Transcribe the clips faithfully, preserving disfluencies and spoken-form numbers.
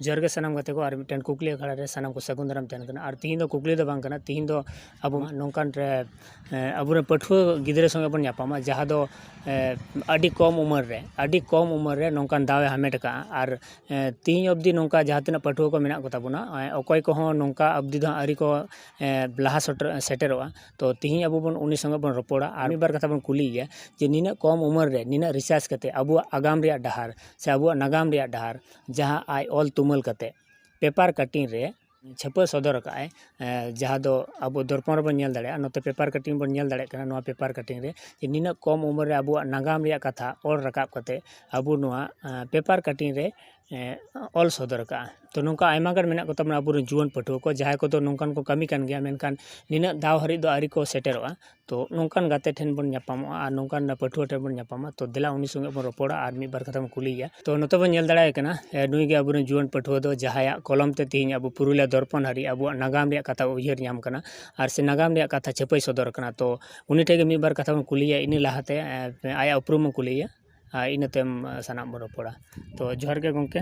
ᱡᱚᱦᱟᱨ ᱜᱮ ᱥᱟᱱᱟᱢ ᱜᱟᱛᱮ ᱠᱚ, ᱟᱨ ᱢᱤᱫᱴᱮᱱ ᱠᱩᱠᱞᱤ ᱟᱠᱷᱲᱟ ᱨᱮ ᱥᱟᱱᱟᱢ ᱠᱚ ᱥᱟᱹᱜᱩᱱ ᱫᱟᱨᱟᱢ ᱛᱟᱦᱮᱱ ᱠᱟᱱᱟ᱾ ᱟᱨ ᱛᱤᱦᱤᱧ ᱫᱚ ᱠᱩᱠᱞᱤ ᱫᱚ ᱵᱟᱝ ᱠᱟᱱᱟ, ᱛᱤᱦᱤᱧ ᱫᱚ ᱟᱵᱚ ᱱᱚᱝᱠᱟᱱ ᱨᱮ, ᱮ, ᱟᱵᱚᱨᱮᱱ ᱯᱟᱹᱴᱷᱩᱣᱟᱹ ᱜᱤᱫᱽᱨᱟᱹ ᱥᱚᱸᱜᱮ ᱵᱚᱱ ᱧᱟᱯᱟᱢᱟ, ᱡᱟᱦᱟᱸ ᱫᱚ, ᱮ, ᱟᱹᱰᱤ ᱠᱚᱢ ᱩᱢᱮᱨ ᱨᱮ, ᱟᱹᱰᱤ ᱠᱚᱢ ᱩᱢᱮᱨ ᱨᱮ ᱱᱚᱝᱠᱟᱱ ᱫᱟᱣ ᱮ ᱦᱟᱢᱮᱴ ᱟᱠᱟᱫᱼᱟ᱾ ᱟᱨ, ᱮ, ᱛᱤᱦᱤᱧ ᱚᱵᱫᱤ ᱱᱚᱝᱠᱟ ᱡᱟᱦᱟᱸ ᱛᱤᱱᱟᱹᱜ ᱯᱟᱹᱴᱷᱩᱣᱟᱹ ᱠᱚ ᱢᱮᱱᱟᱜ ᱠᱚ ᱛᱟᱵᱚᱱᱟ, ᱮ, ᱚᱠᱚᱭ ᱠᱚᱦᱚᱸ ᱱᱚᱝᱠᱟ ᱚᱵᱫᱤ ᱫᱚ ᱦᱟᱸᱜ ᱟᱹᱣᱨᱤ ᱠᱚ, ᱮ, ᱞᱟᱦᱟ ᱥᱮᱴᱮᱨ-, ᱥᱮᱴᱮᱨᱚᱜᱼᱟ᱾ ᱛᱚ ᱛᱤᱦᱤᱧ ᱟᱵᱚ ᱵᱚᱱ ᱩᱱᱤ ᱥᱚᱸᱜᱮ ᱵᱚᱱ ᱨᱚᱯᱚᱲᱟ ᱟᱨ ᱢᱤᱫ ᱵᱟᱨ ᱠᱟᱛᱷᱟ ᱵᱚᱱ ᱠᱩᱞᱤᱭᱮᱭᱟ ᱡᱮ ᱱᱤᱱᱟᱹᱜ ᱠᱚᱢ ᱩᱢᱮᱨ ᱨᱮ ᱱᱤᱱᱟᱹᱜ research ᱠᱟᱛᱮ ᱟᱵᱚᱣᱟᱜ ᱟᱜᱟᱢ ᱨᱮᱭᱟᱜ ᱰᱟᱦᱟᱨ ᱥᱮ ᱟᱵᱚᱣᱟᱜ ᱱᱟᱜᱟᱢ ᱨᱮᱭᱟᱜ ᱰᱟᱦᱟᱨ ᱡᱟᱦᱟᱸ ᱟᱡ ᱚᱞ ᱛᱩᱢᱟᱹᱞ ᱠᱟᱛᱮ paper cutting ᱨᱮ ᱪᱷᱟᱹᱯᱟᱹ ᱥᱚᱫᱚᱨ ᱟᱠᱟᱫ ᱟᱭ, ᱮ, ᱡᱟᱦᱟᱸ ᱫᱚ ᱟᱵᱚ ᱫᱚᱨᱯᱚᱱ ᱨᱮᱵᱚᱱ ᱧᱮᱞ ᱫᱟᱲᱮᱭᱟᱜᱼᱟ, ᱱᱚᱛᱮ paper cutting ᱵᱚᱱ ᱧᱮᱞ ᱫᱟᱲᱮᱭᱟᱜ ᱠᱟᱱᱟ᱾ ᱱᱚᱣᱟ paper cutting ᱨᱮ ᱡᱮ ᱱᱤᱱᱟᱹᱜ ᱠᱚᱢ ᱩᱢᱮᱨ ᱨᱮ ᱟᱵᱚᱣᱟᱜ ᱱᱟᱜᱟᱢ ᱨᱮᱭᱟᱜ ᱠᱟᱛᱷᱟ ᱚᱞ ᱨᱟᱠᱟᱵ ᱠᱟᱛᱮ ᱟᱵᱚ ᱱᱚᱣᱟ, ᱮ, paper cutting ᱨᱮ, ᱮ, ᱚᱞ ᱥᱚᱫᱚᱨ ᱟᱠᱟᱫᱼᱟ᱾ ᱛᱚ ᱱᱚᱝᱠᱟ ᱟᱭᱢᱟ ᱜᱟᱱ ᱢᱮᱱᱟᱜ ᱠᱚ ᱛᱟᱵᱚᱱᱟ ᱟᱵᱚᱨᱮᱱ ᱡᱩᱣᱟᱹᱱ ᱯᱟᱹᱴᱷᱩᱣᱟᱹ ᱠᱚ, ᱡᱟᱦᱟᱸᱭ ᱠᱚᱫᱚ ᱱᱚᱝᱠᱟᱱ ᱠᱚ ᱠᱟᱹᱢᱤ ᱠᱟᱱ ᱜᱮᱭᱟ, ᱢᱮᱱᱠᱷᱟᱱ ᱱᱤᱱᱟᱹᱜ ᱫᱟᱣ ᱦᱟᱹᱨᱤᱡ ᱫᱚ ᱟᱹᱣᱨᱤ ᱠᱚ ᱥᱮᱴᱮᱨᱚᱜᱼᱟ᱾ ᱛᱚ ᱱᱚᱝᱠᱟᱱ ᱜᱟᱛᱮ ᱴᱷᱮᱱ ᱵᱚᱱ ᱧᱟᱯᱟᱢᱚᱜᱼᱟ ᱟᱨ ᱱᱚᱝᱠᱟᱱ ᱯᱟᱹᱴᱷᱩᱣᱟᱹ ᱴᱷᱮᱱ ᱵᱚᱱ ᱧᱟᱯᱟᱢᱟ᱾ ᱛᱚ ᱫᱮᱞᱟ ᱩᱱᱤ ᱥᱚᱸᱜᱮ ᱵᱚᱱ ᱨᱚᱯᱚᱲᱟ ᱟᱨ ᱢᱤᱫ ᱵᱟᱨ ᱠᱟᱛᱷᱟ ᱵᱚᱱ ᱠᱩᱞᱤᱭᱮᱭᱟ᱾ ᱛᱚ ᱱᱚᱛᱮ ᱵᱚᱱ ᱧᱮᱞ ᱫᱟᱲᱮᱭᱟᱭ ᱠᱟᱱᱟ, ᱮ, ᱱᱩᱭ ᱜᱮ ᱟᱵᱚᱨᱮᱱ ᱡᱩᱣᱟᱹᱱ ᱯᱟᱹᱴᱷᱩᱣᱟᱹ ᱫᱚ, ᱡᱟᱦᱟᱸᱭᱟᱜ ᱠᱚᱞᱚᱢ ᱛᱮ ᱛᱤᱦᱤᱧ ᱟᱵᱚ ᱯᱩᱨᱩᱞᱤᱭᱟᱹ ᱫᱚᱨᱯᱚᱱ ᱦᱟᱹᱨᱤᱡ ᱟᱵᱚᱣᱟᱜ ᱱᱟᱜᱟᱢ ᱨᱮᱭᱟᱜ ᱠᱟᱛᱷᱟ ᱩᱭᱦᱟᱹᱨ ᱧᱟᱢ ᱠᱟᱱᱟ ᱟᱨ ᱥᱮ ᱱᱟᱜᱟᱢ ᱨᱮᱭᱟᱜ ᱠᱟᱛᱷᱟ ᱪᱷᱟᱹᱯᱟᱹᱭ ᱥᱚᱫᱚᱨ ᱠᱟᱱᱟ᱾ ᱛᱚ ᱩᱱᱤ ᱴᱷᱮᱱ ᱜᱮ ᱢᱤᱫ ᱵᱟᱨ ᱠᱟᱛᱷᱟ ᱵᱚᱱ ᱠᱩᱞᱤᱭᱮᱭᱟ, ᱤᱱᱟᱹ ᱞᱟᱦᱟᱛᱮ, ᱮ, ᱟᱭᱟᱜ ᱩᱯᱨᱩᱢ ᱵᱚᱱ ᱠᱩᱞᱤᱭᱮᱭᱟ᱾ ᱟᱨ ᱤᱱᱟᱹ ᱛᱟᱭᱚᱢ, ᱟ, ᱥᱟᱱᱟᱢ ᱵᱚᱱ ᱨᱚᱯᱚᱲᱟ᱾ ᱛᱚ ᱡᱚᱦᱟᱨ ᱜᱮ ᱜᱚᱢᱠᱮ,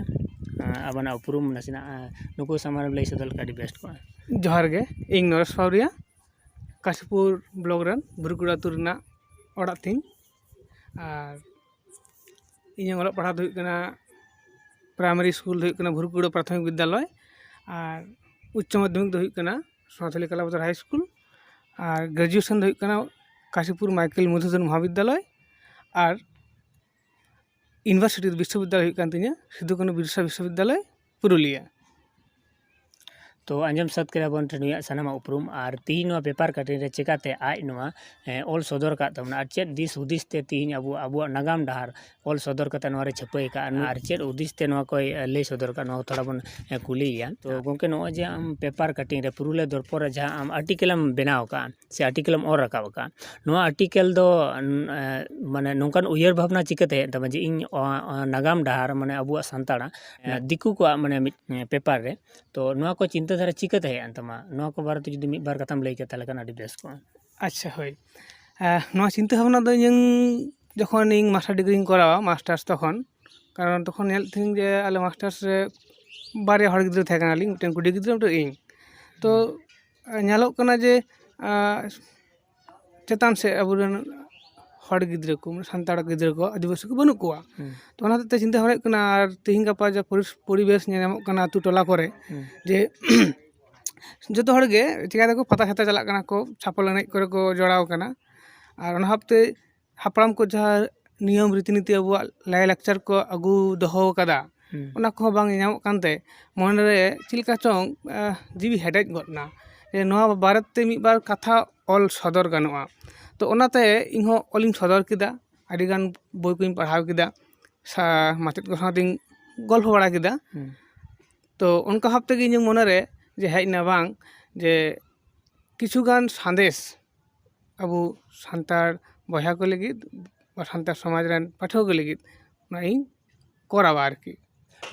ᱟ, ᱟᱵᱮᱱᱟᱜ ᱩᱯᱨᱩᱢ ᱱᱟᱥᱮᱱᱟᱜ, ᱟ, ᱱᱩᱠᱩ ᱥᱟᱢᱟᱝ ᱨᱮ ᱞᱟᱹᱭ ᱥᱚᱫᱚᱨ ᱞᱮᱠᱷᱟᱱ ᱟᱹᱰᱤ best ᱠᱚᱜᱼᱟ᱾ ᱡᱚᱦᱟᱨ ᱜᱮ, ᱤᱧ ᱱᱚᱨᱮᱥ ᱯᱟᱣᱨᱤᱭᱟ, ᱠᱟᱥᱤᱯᱩᱨ block ᱨᱮᱱ ᱵᱷᱩᱨᱠᱩᱲᱟ ᱟᱹᱛᱩ ᱨᱮᱱᱟᱜ ᱚᱲᱟᱜ ᱛᱤᱧ᱾ ᱟᱨ ᱤᱧᱟᱹᱜ ᱚᱞᱚᱜ ᱯᱟᱲᱦᱟᱣ ᱫᱚ ᱦᱩᱭᱩᱜ ᱠᱟᱱᱟ, primary school ᱫᱚ ᱦᱩᱭᱩᱜ ᱠᱟᱱᱟ ᱵᱷᱩᱨᱠᱩᱲᱟ ᱯᱨᱟᱛᱷᱚᱢᱤᱠ ᱵᱤᱫᱽᱫᱟᱞᱚᱭ, ᱟᱨ ᱩᱪᱪᱚ ᱢᱟᱫᱽᱫᱷᱚᱢᱤᱠ ᱫᱚ ᱦᱩᱭᱩᱜ ᱠᱟᱱᱟ ᱥᱳᱱᱟᱛᱷᱟᱞᱤ ᱠᱟᱞᱟᱯᱟᱛᱷᱚᱨ high school, ᱟᱨ graduation ᱫᱚ ᱦᱩᱭᱩᱜ ᱠᱟᱱᱟ ᱠᱟᱥᱤᱯᱩᱨ ᱢᱟᱭᱠᱮᱞ ᱢᱚᱫᱷᱩᱥᱩᱫᱚᱱ ᱢᱚᱦᱟᱵᱤᱫᱽᱫᱟᱞᱚᱭ, ᱟᱨ university ᱫᱚ, ᱵᱤᱥᱥᱚᱵᱤᱫᱽᱫᱟᱞᱚᱭ ᱦᱩᱭᱩᱜ ᱠᱟᱱ ᱛᱤᱧᱟᱹ ᱥᱤᱫᱩ ᱠᱟᱹᱱᱦᱩ ᱵᱤᱨᱥᱟ ᱵᱤᱥᱥᱚᱵᱤᱫᱽᱫᱟᱞᱚᱭ, ᱯᱩᱨᱩᱞᱤᱭᱟᱹ᱾ ᱛᱚ ᱟᱸᱡᱚᱢ ᱥᱟᱹᱛ ᱠᱮᱫᱟ ᱵᱚᱱ ᱱᱩᱭᱟᱜ ᱥᱟᱱᱟᱢᱟᱜ ᱩᱯᱨᱩᱢ, ᱟᱨ ᱛᱤᱦᱤᱧ ᱱᱚᱣᱟ paper cutting ᱨᱮ ᱪᱮᱠᱟᱛᱮ ᱟᱡ ᱱᱚᱣᱟ, ᱮ, ᱚᱞ ᱥᱚᱫᱚᱨ ᱟᱠᱟᱫ ᱛᱟᱵᱚᱱᱟ, ᱟᱨ ᱪᱮᱫ ᱫᱤᱥ ᱦᱩᱫᱤᱥ ᱛᱮ ᱛᱤᱦᱤᱧ ᱟᱵᱚ ᱟᱵᱚᱣᱟᱜ ᱱᱟᱜᱟᱢ ᱰᱟᱦᱟᱨ ᱚᱞ ᱥᱚᱫᱚᱨ ᱠᱟᱛᱮ ᱱᱚᱣᱟ ᱨᱮ ᱪᱷᱟᱹᱯᱟᱹᱭ ᱟᱠᱟᱫᱼᱟ, ᱟᱨ ᱪᱮᱫ ᱩᱫᱤᱥ ᱛᱮ ᱱᱚᱣᱟ ᱠᱚᱭ, ᱮ, ᱞᱟᱹᱭ ᱥᱚᱫᱚᱨ ᱟᱠᱟᱫᱼᱟ, ᱱᱚᱣᱟ ᱠᱚ ᱛᱷᱚᱲᱟ ᱵᱚᱱ, ᱮ, ᱠᱩᱞᱤᱭᱮᱭᱟ᱾ ᱛᱚ ᱜᱚᱢᱠᱮ, ᱱᱚᱜᱼᱚᱭ ᱡᱮ ᱟᱢ paper cutting ᱨᱮ ᱯᱩᱨᱩᱞᱤᱭᱟᱹ ᱫᱚᱨᱯᱚᱱ ᱨᱮ ᱡᱟᱦᱟᱸ ᱟᱢ article ᱮᱢ ᱵᱮᱱᱟᱣ ᱟᱠᱟᱫᱼᱟ ᱥᱮ article ᱮᱢ ᱚᱞ ᱨᱟᱠᱟᱵ ᱟᱠᱟᱫᱼᱟ, ᱱᱚᱣᱟ article ᱫᱚ, ᱮ, ᱢᱟᱱᱮ ᱱᱚᱝᱠᱟᱱ ᱩᱭᱦᱟᱹᱨ ᱵᱷᱟᱵᱽᱱᱟ ᱪᱤᱠᱟᱹᱛᱮ ᱦᱮᱡ ᱮᱱ ᱛᱟᱢᱟ ᱡᱮ ᱤᱧ, ᱚ, ᱚ, ᱱᱟᱜᱟᱢ ᱰᱟᱦᱟᱨ, ᱢᱟᱱᱮ ᱟᱵᱚᱣᱟᱜ ᱥᱟᱱᱛᱟᱲᱟᱜ, ᱮ, ᱫᱤᱠᱩ ᱠᱚᱣᱟᱜ ᱢᱟᱱᱮ ᱢᱤᱫ, ᱮ, paper ᱨᱮ, ᱛᱚ ᱱᱚᱣᱟ ᱠᱚ ᱪᱤᱱᱛᱟᱹ ᱫᱷᱟᱨᱟ ᱪᱤᱠᱟᱹᱛᱮ ᱦᱮᱡ ᱮᱱ ᱛᱟᱢᱟ? ᱱᱚᱣᱟ ᱠᱚ ᱵᱟᱨᱮᱛᱮ ᱡᱩᱫᱤ ᱢᱤᱫ ᱵᱟᱨ ᱠᱟᱛᱷᱟᱢ ᱞᱟᱹᱭ ᱠᱮᱭᱟ, ᱛᱟᱦᱚᱞᱮ ᱠᱷᱟᱱ ᱟᱹᱰᱤ ᱵᱮᱥ ᱠᱚᱜᱼᱟ᱾ ᱟᱪᱪᱷᱟ, ᱦᱳᱭ᱾ ᱮ, ᱱᱚᱣᱟ ᱪᱤᱱᱛᱟᱹ ᱵᱷᱟᱵᱽᱱᱟ ᱫᱚ ᱤᱧ ᱡᱚᱠᱷᱚᱱ ᱤᱧ master degree ᱤᱧ ᱠᱚᱨᱟᱣᱟ, masters, ᱛᱚᱠᱷᱚᱱ, ᱠᱟᱨᱚᱱ ᱛᱚᱠᱷᱚᱱ ᱧᱮᱞᱮᱫ ᱛᱟᱦᱮᱱᱤᱧ ᱡᱮ ᱟᱞᱮ masters ᱨᱮ ᱵᱟᱨᱭᱟ ᱦᱚᱲ ᱜᱤᱫᱽᱨᱟᱹ ᱛᱟᱦᱮᱸ ᱠᱟᱱᱟᱞᱤᱧ, ᱢᱤᱫᱴᱮᱱ ᱠᱩᱲᱤ ᱜᱤᱫᱽᱨᱟᱹ, ᱢᱤᱫᱴᱮᱱ ᱤᱧ᱾ ᱛᱚ ᱧᱮᱞᱚᱜ ᱠᱟᱱᱟ ᱡᱮ ᱟᱨ ᱪᱮᱛᱟᱱ ᱥᱮᱫ ᱟᱵᱚᱨᱮᱱ ᱦᱚᱲ ᱜᱤᱫᱽᱨᱟᱹ ᱠᱚ, ᱢᱟᱱᱮ ᱥᱟᱱᱛᱟᱲ ᱜᱤᱫᱽᱨᱟᱹ ᱠᱚ, ᱟᱹᱫᱤᱵᱟᱹᱥᱤ ᱠᱚ ᱵᱟᱹᱱᱩᱜ ᱠᱚᱣᱟ᱾ ᱦᱩᱸ᱾ ᱛᱚ ᱚᱱᱟ ᱦᱚᱛᱮᱡ ᱛᱮ ᱪᱤᱱᱛᱟᱹ ᱵᱷᱟᱵᱽᱱᱟ ᱦᱩᱭᱩᱜ ᱠᱟᱱᱟ, ᱟᱨ ᱛᱮᱦᱮᱧ ᱜᱟᱯᱟ ᱡᱟ ᱯᱚᱨᱤᱥ- ᱯᱚᱨᱤᱵᱮᱥ ᱧᱮᱞ ᱧᱟᱢᱚᱜ ᱠᱟᱱᱟ ᱟᱹᱛᱩ ᱴᱚᱞᱟ ᱠᱚᱨᱮ, ᱦᱩᱸ᱾ ᱡᱮ ᱡᱚᱛᱚ ᱦᱚᱲ ᱜᱮ ᱪᱤᱠᱟᱹ ᱫᱟᱠᱚ, ᱯᱟᱛᱟ ᱪᱷᱟᱛᱟ ᱪᱟᱞᱟᱜ ᱠᱟᱱᱟ ᱠᱚ, ᱪᱷᱟᱯᱚᱞ ᱮᱱᱮᱡ ᱠᱚᱨᱮ ᱠᱚ ᱡᱚᱲᱟᱣ ᱠᱟᱱᱟ᱾ ᱟᱨ ᱚᱱᱟ ᱵᱷᱟᱵᱛᱮ ᱦᱟᱯᱲᱟᱢ ᱠᱚ ᱡᱟᱦᱟᱸ ᱱᱤᱭᱚᱢ ᱨᱤᱛᱤ ᱱᱤᱛᱤ ᱟᱵᱚᱣᱟᱜ ᱞᱟᱭᱼᱞᱟᱠᱪᱟᱨ ᱠᱚ ᱟᱹᱜᱩ ᱫᱚᱦᱚ ᱟᱠᱟᱫᱟ, ᱦᱩᱸ᱾ ᱚᱱᱟ ᱠᱚᱦᱚᱸ ᱵᱟᱝ ᱧᱟᱢᱚᱜ ᱠᱟᱱᱛᱮ ᱢᱚᱱᱮᱨᱮ ᱪᱮᱫ ᱞᱮᱠᱟ ᱪᱚᱝ, ᱟᱦ, ᱡᱤᱣᱤ ᱦᱮᱰᱮᱡ ᱜᱚᱫ ᱮᱱᱟ᱾ ᱡᱮ ᱱᱚᱣᱟ ᱵᱟᱨᱮᱛᱮ ᱢᱤᱫ ᱵᱟᱨ ᱠᱟᱛᱷᱟ ᱚᱞ ᱥᱚᱫᱚᱨ ᱜᱟᱱᱚᱜᱼᱟ᱾ ᱛᱚ ᱚᱱᱟᱛᱮ ᱤᱧᱦᱚᱸ ᱚᱞᱤᱧ ᱥᱚᱫᱚᱨ ᱠᱮᱫᱟ᱾ ᱟᱹᱰᱤᱜᱟᱱ ᱵᱳᱭ ᱠᱚᱧ ᱯᱟᱲᱦᱟᱣ ᱠᱮᱫᱟ, ᱥᱟ- ᱢᱟᱪᱮᱫ ᱠᱚ ᱥᱟᱶᱛᱮᱧ ᱜᱚᱞᱯᱷᱚ ᱵᱟᱲᱟ ᱠᱮᱫᱟ᱾ ᱦᱩᱸ᱾ ᱛᱚ ᱚᱱᱠᱟ ᱵᱷᱟᱵ ᱛᱮᱜᱮ ᱤᱧᱟᱹᱜ ᱢᱚᱱᱮᱨᱮ ᱡᱮ ᱦᱮᱡ ᱮᱱᱟ, ᱵᱟᱝ ᱡᱮ ᱠᱤᱪᱷᱩᱜᱟᱱ ᱥᱟᱸᱫᱮᱥ ᱟᱵᱚ ᱥᱟᱱᱛᱟᱲ ᱵᱚᱭᱦᱟ ᱠᱚ ᱞᱟᱹᱜᱤᱫ ᱵᱟ ᱥᱟᱱᱛᱟᱲ ᱥᱚᱢᱟᱡᱽ ᱨᱮᱱ ᱯᱟᱹᱴᱷᱩᱣᱟᱹ ᱠᱚ ᱞᱟᱹᱜᱤᱫ ᱚᱱᱟ ᱤᱧ ᱠᱚᱨᱟᱣᱟ ᱟᱨᱠᱤ᱾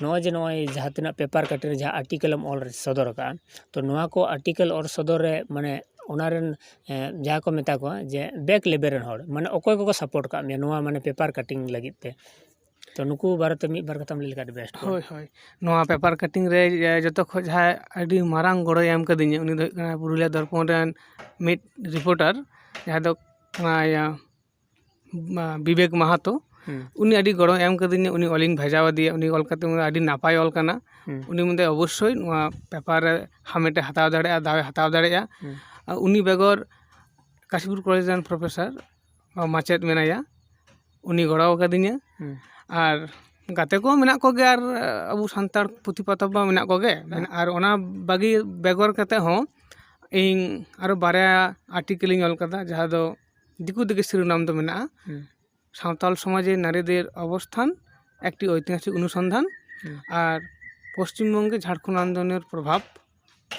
ᱱᱚᱜᱼᱚᱭ ᱡᱮ ᱱᱚᱜᱼᱚᱭ ᱡᱟᱦᱟᱸ ᱛᱤᱱᱟᱹᱜ ᱯᱮᱯᱟᱨ ᱠᱟᱴᱤᱝ ᱨᱮ ᱡᱟᱦᱟᱸ ᱟᱨᱴᱤᱠᱮᱞ ᱮᱢ ᱚᱞ ᱥᱚᱫᱚᱨ ᱟᱠᱟᱫᱼᱟ, ᱛᱚ ᱱᱚᱣᱟ ᱠᱚ ᱟᱨᱴᱤᱠᱮᱞ ᱚᱞ ᱥᱚᱫᱚᱨ ᱨᱮ ᱢᱟᱱᱮ ᱚᱱᱟ ᱨᱮᱱ, ᱮ, ᱡᱟᱦᱟᱸ ᱠᱚ ᱢᱮᱛᱟ ᱠᱚᱣᱟ ᱡᱮ ᱵᱮᱠ ᱞᱮᱵᱮᱞ ᱨᱮᱱ ᱦᱚᱲ, ᱢᱟᱱᱮ ᱚᱠᱚᱭ ᱠᱚᱠᱚ ᱥᱟᱯᱳᱨᱴ ᱟᱠᱟᱫ ᱢᱮᱭᱟ ᱱᱚᱣᱟ ᱢᱟᱱᱮ ᱯᱮᱯᱟᱨ ᱠᱟᱴᱤᱝ ᱞᱟᱹᱜᱤᱫ ᱛᱮ? ᱛᱚ ᱱᱩᱠᱩ ᱵᱟᱨᱮᱛᱮ ᱢᱤᱫ ᱵᱟᱨ ᱠᱟᱛᱷᱟᱢ ᱞᱟᱹᱭ ᱞᱮᱠᱷᱟᱱ ᱟᱹᱰᱤ ᱵᱮᱥᱴ ᱠᱚᱜᱼᱟ᱾ ᱦᱳᱭ, ᱦᱳᱭ᱾ ᱱᱚᱣᱟ ᱯᱮᱯᱟᱨ ᱠᱟᱴᱤᱝ ᱨᱮ, ᱮ, ᱡᱚᱛᱚ ᱠᱷᱚᱱ ᱡᱟᱦᱟᱸᱭ ᱟᱹᱰᱤ ᱢᱟᱨᱟᱝ ᱜᱚᱲᱚᱭ ᱮᱢ ᱠᱟᱫᱤᱧᱟ, ᱩᱱᱤ ᱫᱚ ᱦᱩᱭᱩᱜ ᱠᱟᱱᱟ ᱯᱩᱨᱩᱞᱤᱭᱟᱹ ᱫᱚᱨᱯᱚᱱ ᱨᱮᱱ ᱢᱤᱫ ᱨᱤᱯᱳᱨᱴᱟᱨ, ᱡᱟᱦᱟᱸᱭ ᱫᱚ ᱠᱟᱱᱟᱭ, ᱟ, ᱵᱤᱵᱮᱠ ᱢᱟᱦᱟᱛᱚ᱾ ᱦᱩᱸ᱾ ᱩᱱᱤ ᱟᱹᱰᱤ ᱜᱚᱲᱚᱭ ᱮᱢ ᱠᱟᱫᱤᱧᱟ, ᱩᱱᱤ ᱚᱞᱤᱧ ᱵᱷᱮᱡᱟ ᱟᱫᱮᱭᱟ, ᱩᱱᱤ ᱚᱞ ᱠᱟᱛᱮ ᱩᱱᱤ ᱟᱹᱰᱤ ᱱᱟᱯᱟᱭ ᱚᱞ ᱠᱟᱱᱟ᱾ ᱦᱩᱸ᱾ ᱩᱱᱤ ᱢᱮᱱᱫᱟᱭ ᱚᱵᱚᱥᱥᱳᱭ ᱱᱚᱣᱟ ᱯᱮᱯᱟᱨ ᱨᱮ ᱦᱟᱢᱮᱴᱮ ᱦᱟᱛᱟᱣ ᱫᱟᱲᱮᱭᱟᱜᱼᱟ, ᱫᱟᱣᱮ ᱦᱟᱛᱟᱣ ᱫᱟᱲᱮᱭᱟᱜᱼᱟ᱾ ᱦᱩᱸ᱾ ᱟᱨ ᱩᱱᱤ ᱵᱮᱜᱚᱨ ᱠᱟᱥᱤᱯᱩᱨ ᱠᱚᱞᱮᱡᱽ ᱨᱮᱱ ᱯᱨᱚᱯᱷᱮᱥᱚᱨ ᱢᱟᱪᱮᱫ ᱢᱮᱱᱟᱭᱟ, ᱩᱱᱤ ᱜᱚᱲᱚ ᱟᱠᱟᱫᱤᱧᱟ᱾ ᱦᱩᱸ᱾ ᱟᱨ ᱜᱟᱛᱮ ᱠᱚ ᱢᱮᱱᱟᱜ ᱠᱚᱜᱮᱭᱟ, ᱟᱨ ᱟᱵᱚ ᱥᱟᱱᱛᱟᱲ ᱯᱩᱛᱷᱤ ᱯᱚᱛᱚᱵ ᱢᱟ ᱢᱮᱱᱟᱜ ᱠᱚᱜᱮ᱾ ᱦᱮᱸ᱾ ᱟᱨ ᱚᱱᱟ ᱵᱟᱹᱜᱤ ᱵᱮᱜᱚᱨ ᱠᱟᱛᱮ ᱦᱚᱸ ᱤᱧ ᱟᱨᱚ ᱵᱟᱨᱭᱟ ᱟᱨᱴᱤᱠᱮᱞ ᱤᱧ ᱚᱞ ᱠᱟᱫᱟ, ᱡᱟᱦᱟᱸ ᱫᱚ ᱫᱤᱠᱩ ᱛᱮᱜᱮ ᱥᱤᱨᱳᱱᱟᱢ ᱫᱚ ᱢᱮᱱᱟᱜᱼᱟ, ᱦᱩᱸ᱾ ᱥᱟᱶᱛᱟᱞ ᱥᱚᱢᱟᱡᱽ ᱨᱮ ᱱᱟᱨᱤᱫᱮᱨ ᱚᱵᱚᱥᱛᱷᱟᱱ, ᱮᱠᱴᱤ ᱳᱭᱛᱤᱦᱟᱥᱤᱠ ᱚᱱᱩᱥᱚᱱᱫᱷᱟᱱ, ᱦᱩᱸ᱾ ᱟᱨ ᱯᱚᱥᱪᱤᱢ ᱵᱚᱝᱜᱮ ᱡᱷᱟᱲᱠᱷᱚᱸᱰ ᱟᱱᱫᱳᱞᱚᱱᱮᱨ ᱯᱨᱚᱵᱷᱟᱵᱽ,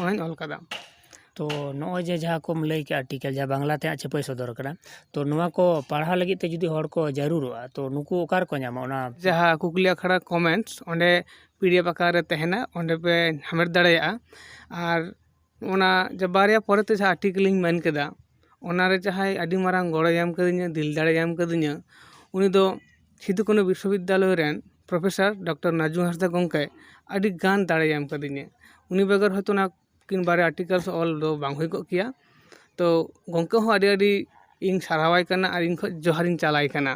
ᱚᱱᱟᱧ ᱚᱞ ᱠᱟᱫᱟ᱾ ᱛᱚ ᱱᱚᱜᱼᱚᱭ ᱡᱮ ᱡᱟᱦᱟᱸ ᱠᱚᱢ ᱞᱟᱹᱭ ᱠᱮᱜᱼᱟ ᱟᱨᱴᱤᱠᱮᱞ, ᱡᱟᱦᱟᱸ ᱵᱟᱝᱞᱟ ᱛᱮ ᱦᱟᱸᱜ ᱪᱷᱟᱯᱟᱹᱭ ᱥᱚᱫᱚᱨ ᱠᱟᱱᱟ, ᱛᱚ ᱱᱚᱣᱟ ᱠᱚ ᱯᱟᱲᱦᱟᱣ ᱞᱟᱹᱜᱤᱫ ᱛᱮ ᱡᱩᱫᱤ ᱦᱚᱲ ᱠᱚ ᱡᱟᱹᱨᱩᱲᱚᱜᱼᱟ, ᱛᱚ ᱱᱩᱠᱩ ᱚᱠᱟ ᱨᱮᱠᱚ ᱧᱟᱢᱟ ᱚᱱᱟ? ᱡᱟᱦᱟᱸ ᱠᱩᱠᱞᱤ ᱟᱠᱷᱲᱟ ᱠᱚᱢᱮᱱᱴᱥ, ᱚᱸᱰᱮ ᱯᱤᱰᱤᱮᱯᱷ ᱟᱠᱟᱨ ᱨᱮ ᱛᱟᱦᱮᱱᱟ, ᱚᱸᱰᱮ ᱯᱮ ᱦᱟᱢᱮᱴ ᱫᱟᱲᱮᱭᱟᱜᱼᱟ᱾ ᱟᱨ ᱚᱱᱟ ᱡᱟ ᱵᱟᱨᱭᱟ ᱯᱚᱨᱮᱛᱮ ᱡᱟᱦᱟᱸ ᱟᱨᱴᱤᱠᱮᱞ ᱤᱧ ᱢᱮᱱ ᱠᱮᱫᱟ, ᱚᱱᱟᱨᱮ ᱡᱟᱦᱟᱸᱭ ᱟᱹᱰᱤ ᱢᱟᱨᱟᱝ ᱜᱚᱲᱚᱭ ᱮᱢ ᱠᱟᱹᱫᱤᱧᱟ, ᱫᱤᱞ ᱫᱟᱲᱮᱭ ᱮᱢ ᱠᱟᱹᱫᱤᱧᱟ, ᱩᱱᱤ ᱫᱚ ᱥᱤᱫᱩ ᱠᱟᱹᱱᱦᱩ ᱵᱤᱥᱥᱚᱵᱤᱫᱽᱫᱟᱞᱚᱭ ᱨᱮᱱ ᱯᱨᱚᱯᱷᱮᱥᱚᱨ ᱰᱚᱠᱴᱚᱨ ᱱᱟᱡᱩ ᱦᱟᱸᱥᱫᱟ ᱜᱚᱢᱠᱮ ᱟᱹᱰᱤ ᱜᱟᱱ ᱫᱟᱲᱮᱭ ᱮᱢ ᱠᱟᱫᱤᱧᱟ᱾ ᱩᱱᱤ ᱵᱮᱜᱚᱨ ᱦᱚᱭᱛᱳ ᱚᱱᱟ ᱠᱤᱱ ᱵᱟᱨᱭᱟ ᱟᱨᱴᱤᱠᱮᱞᱥ ᱚᱞ ᱫᱚ ᱵᱟᱝ ᱦᱩᱭ ᱠᱚᱜ ᱠᱮᱭᱟ᱾ ᱛᱚ ᱜᱚᱢᱠᱮ ᱦᱚᱸ ᱟᱹᱰᱤ ᱟᱹᱰᱤ ᱤᱧ ᱥᱟᱨᱦᱟᱣᱟᱭ ᱠᱟᱱᱟ ᱟᱨ ᱤᱧ ᱠᱷᱚᱱ ᱡᱚᱦᱟᱨᱤᱧ ᱪᱟᱞᱟᱭ ᱠᱟᱱᱟ᱾